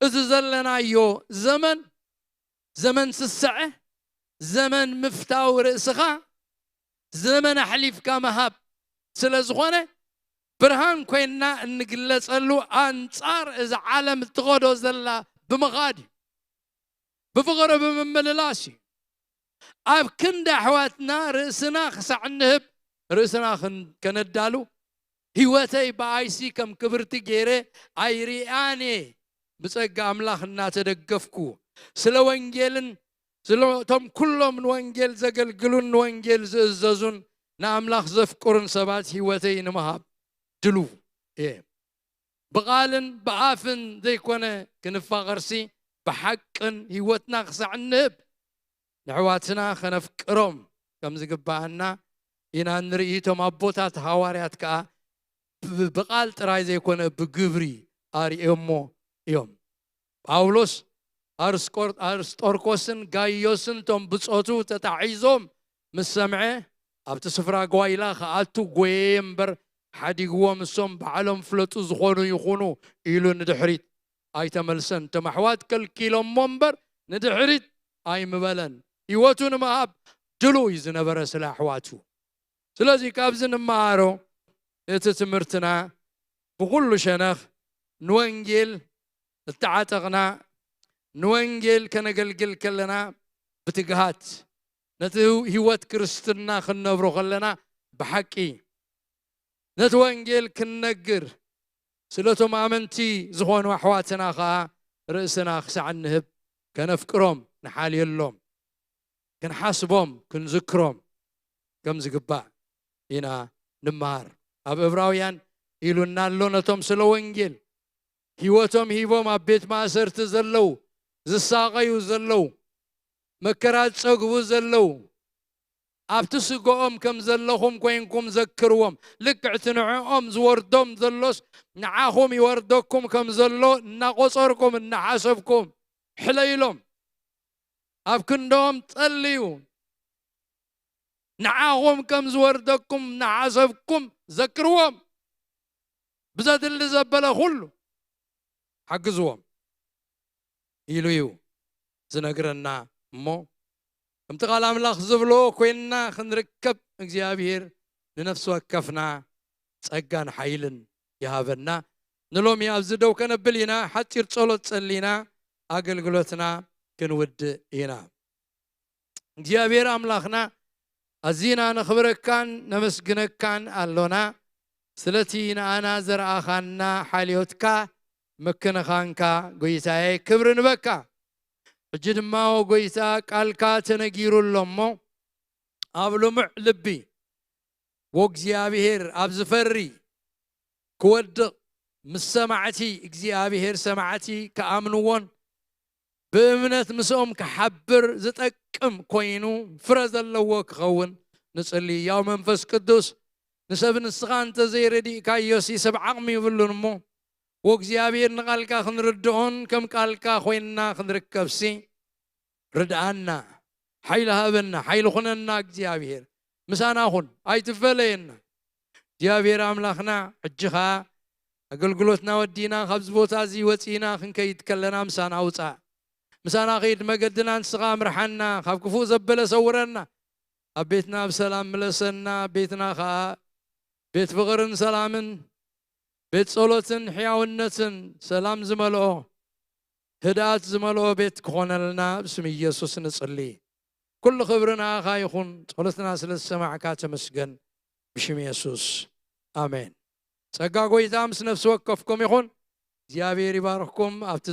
እዚ ዘለናዮ ዘመን ዘመን ስስዐ፣ ዘመን ምፍታው ርእስኻ፣ ዘመን ኣሕሊፍካ ምሃብ ስለ ዝኾነ ብርሃን ኮይንና እንግለጸሉ ኣንጻር እዚ ዓለም እትኸዶ ዘላ ብምኻድ እዩ። ብፍቕሪ ብምምልላስ እዩ። ኣብ ክንዲ ኣሕዋትና ርእስና ክሳዕ እንህብ ርእስና ከነዳሉ ህይወተይ ብኣይሲ ከም ክብርቲ ገይረ ኣይርእያን እየ። ብጸጋ ኣምላኽ እናተደገፍኩ ስለ ወንጌልን ስለ እቶም ኩሎም ንወንጌል ዘገልግሉን ንወንጌል ዝእዘዙን ንኣምላኽ ዘፍቅሩን ሰባት ህይወተይ ንምሃብ ድሉ እየ። ብቓልን ብኣፍን ዘይኮነ ክንፋቐርሲ ብሓቅን ህይወትና ክሳዕ እንህብ ንኣሕዋትና ከነፍቅሮም ከም ዝግብኣና ኢና ንርኢ። እቶም ኣቦታት ሃዋርያት ከኣ ብ-፣ ብቓል ጥራይ ዘይኮነ ብግብሪ ኣርእዮሞ እዮም። ጳውሎስ ኣርስቆር-፣ ኣርስጦርኮስን ጋይዮስን እቶም ብጾቱ ተታሒዞም ምስ ሰምዐ ኣብቲ ስፍራ ጓይላ ክኣቱ ጐየየ እምበር ሓዲግዎም እሶም ባዕሎም ፍለጡ ዝኾኑ ይኹኑ ኢሉ ንድሕሪት ኣይተመልሰን። እቶም ኣሕዋት ከልኪሎሞ እምበር ንድሕሪት ኣይምበለን። ህይወቱ ንምሃብ ድሉ እዩ ዝነበረ ስለ ኣሕዋቱ። ስለዚ ካብዚ ንመሃሮ እቲ ትምህርትና ብኹሉ ሸነኽ ንወንጌል እተዓጠቕና ንወንጌል ከነገልግል ከለና ብትግሃት ነቲ ህይወት ክርስትና ክንነብሮ ከለና ብሓቂ ነቲ ወንጌል ክንነግር ስለቶም ኣመንቲ ዝኾኑ ኣሕዋትና ኸኣ ርእስና ክሳዕ እንህብ ከነፍቅሮም ንሓልየሎም ክንሓስቦም ክንዝክሮም ከም ዝግባእ ኢና ንመሃር። ኣብ እብራውያን ኢሉና ኣሎ ነቶም ስለ ወንጌል ህይወቶም ሂቦም ኣብ ቤት ማእሰርቲ ዘለዉ ዝሳቐዩ ዘለዉ መከራ ዝጸግቡ ዘለዉ ኣብቲ ስጋኦም ከም ዘለኹም ኮይንኩም ዘክርዎም። ልክዕ እቲ ንዕኦም ዝወርዶም ዘሎስ ንዓኹም ይወርደኩም ከም ዘሎ እናቖጸርኩም እናሓሰብኩም ሕለይሎም። ኣብ ክንዶም ጸልዩ። ንዓኹም ከም ዝወርደኩም እናሓሰብኩም ዘክርዎም። ብዘድሊ ዘበለ ኩሉ ሓግዝዎም ኢሉ እዩ ዝነግረና። እሞ ከምቲ ቃል ኣምላኽ ዝብሎ ኮይንና ክንርከብ እግዚኣብሔር ንነፍሲ ወከፍና ጸጋን ሓይልን ይሃበና። ንሎሚ ኣብዚ ደው ከነብል ኢና። ሓጺር ጸሎት ጸሊና ኣገልግሎትና ክንውድእ ኢና። እግዚኣብሔር ኣምላኽና ኣዚና ነኽብረካን ነመስግነካን ኣሎና። ስለቲ ንኣና ዘርኣኻና ሓልዮትካ ምክንኻንካ ጎይታዬ ክብሪ ንበካ። ሕጂ ድማ ጎይታ ቃልካ ተነጊሩ ኣሎ እሞ ኣብ ልሙዕ ልቢ ወእግዚኣብሔር ኣብ ዝፈሪ ክወድቕ ምስ ሰማዕቲ እግዚኣብሔር ሰማዕቲ ክኣምንዎን ብእምነት ምስኦም ክሓብር ዝጠቅም ኮይኑ ፍረ ዘለዎ ክኸውን ንጽሊ። ያው መንፈስ ቅዱስ ንሰብ ንስኻ እንተ ዘይረዲእካዮሲ ሰብ ዓቕሚ ይብሉን እሞ ወእግዚኣብሔር ንቓልካ ክንርድኦን ከም ቃልካ ኮይንና ክንርከብሲ ርድኣና፣ ሓይሊ ሃበና፣ ሓይሊ ኩነና እግዚኣብሔር። ምሳና ኩን፣ ኣይትፈለየና። እግዚኣብሔር ኣምላኽና ሕጂ ኸኣ ኣገልግሎትና ወዲና ካብዚ ቦታ እዚ ወጺና ክንከይድ ከለና ምሳና ውጻእ። ምሳና ኸይድ መገድና ንስኻ ምርሓና፣ ካብ ክፉእ ዘበለ ሰውረና። ኣብ ቤትና ብሰላም ምለሰና፣ ቤትና ኸኣ ቤት ፍቕርን ሰላምን ቤት ጸሎትን ሕያውነትን ሰላም ዝመልኦ ህድኣት ዝመልኦ ቤት ክኾነልና ብስም ኢየሱስ ንጽሊ። ኩሉ ክብሪ ንኣኻ ይኹን። ጸሎትና ስለ ዝሰማዕካ ተመስገን። ብሽም የሱስ ኣሜን። ጸጋ ጎይታ ምስ ነፍሲ ወከፍኩም ይኹን። እግዚኣብሔር ይባርኽኩም። ኣብቲ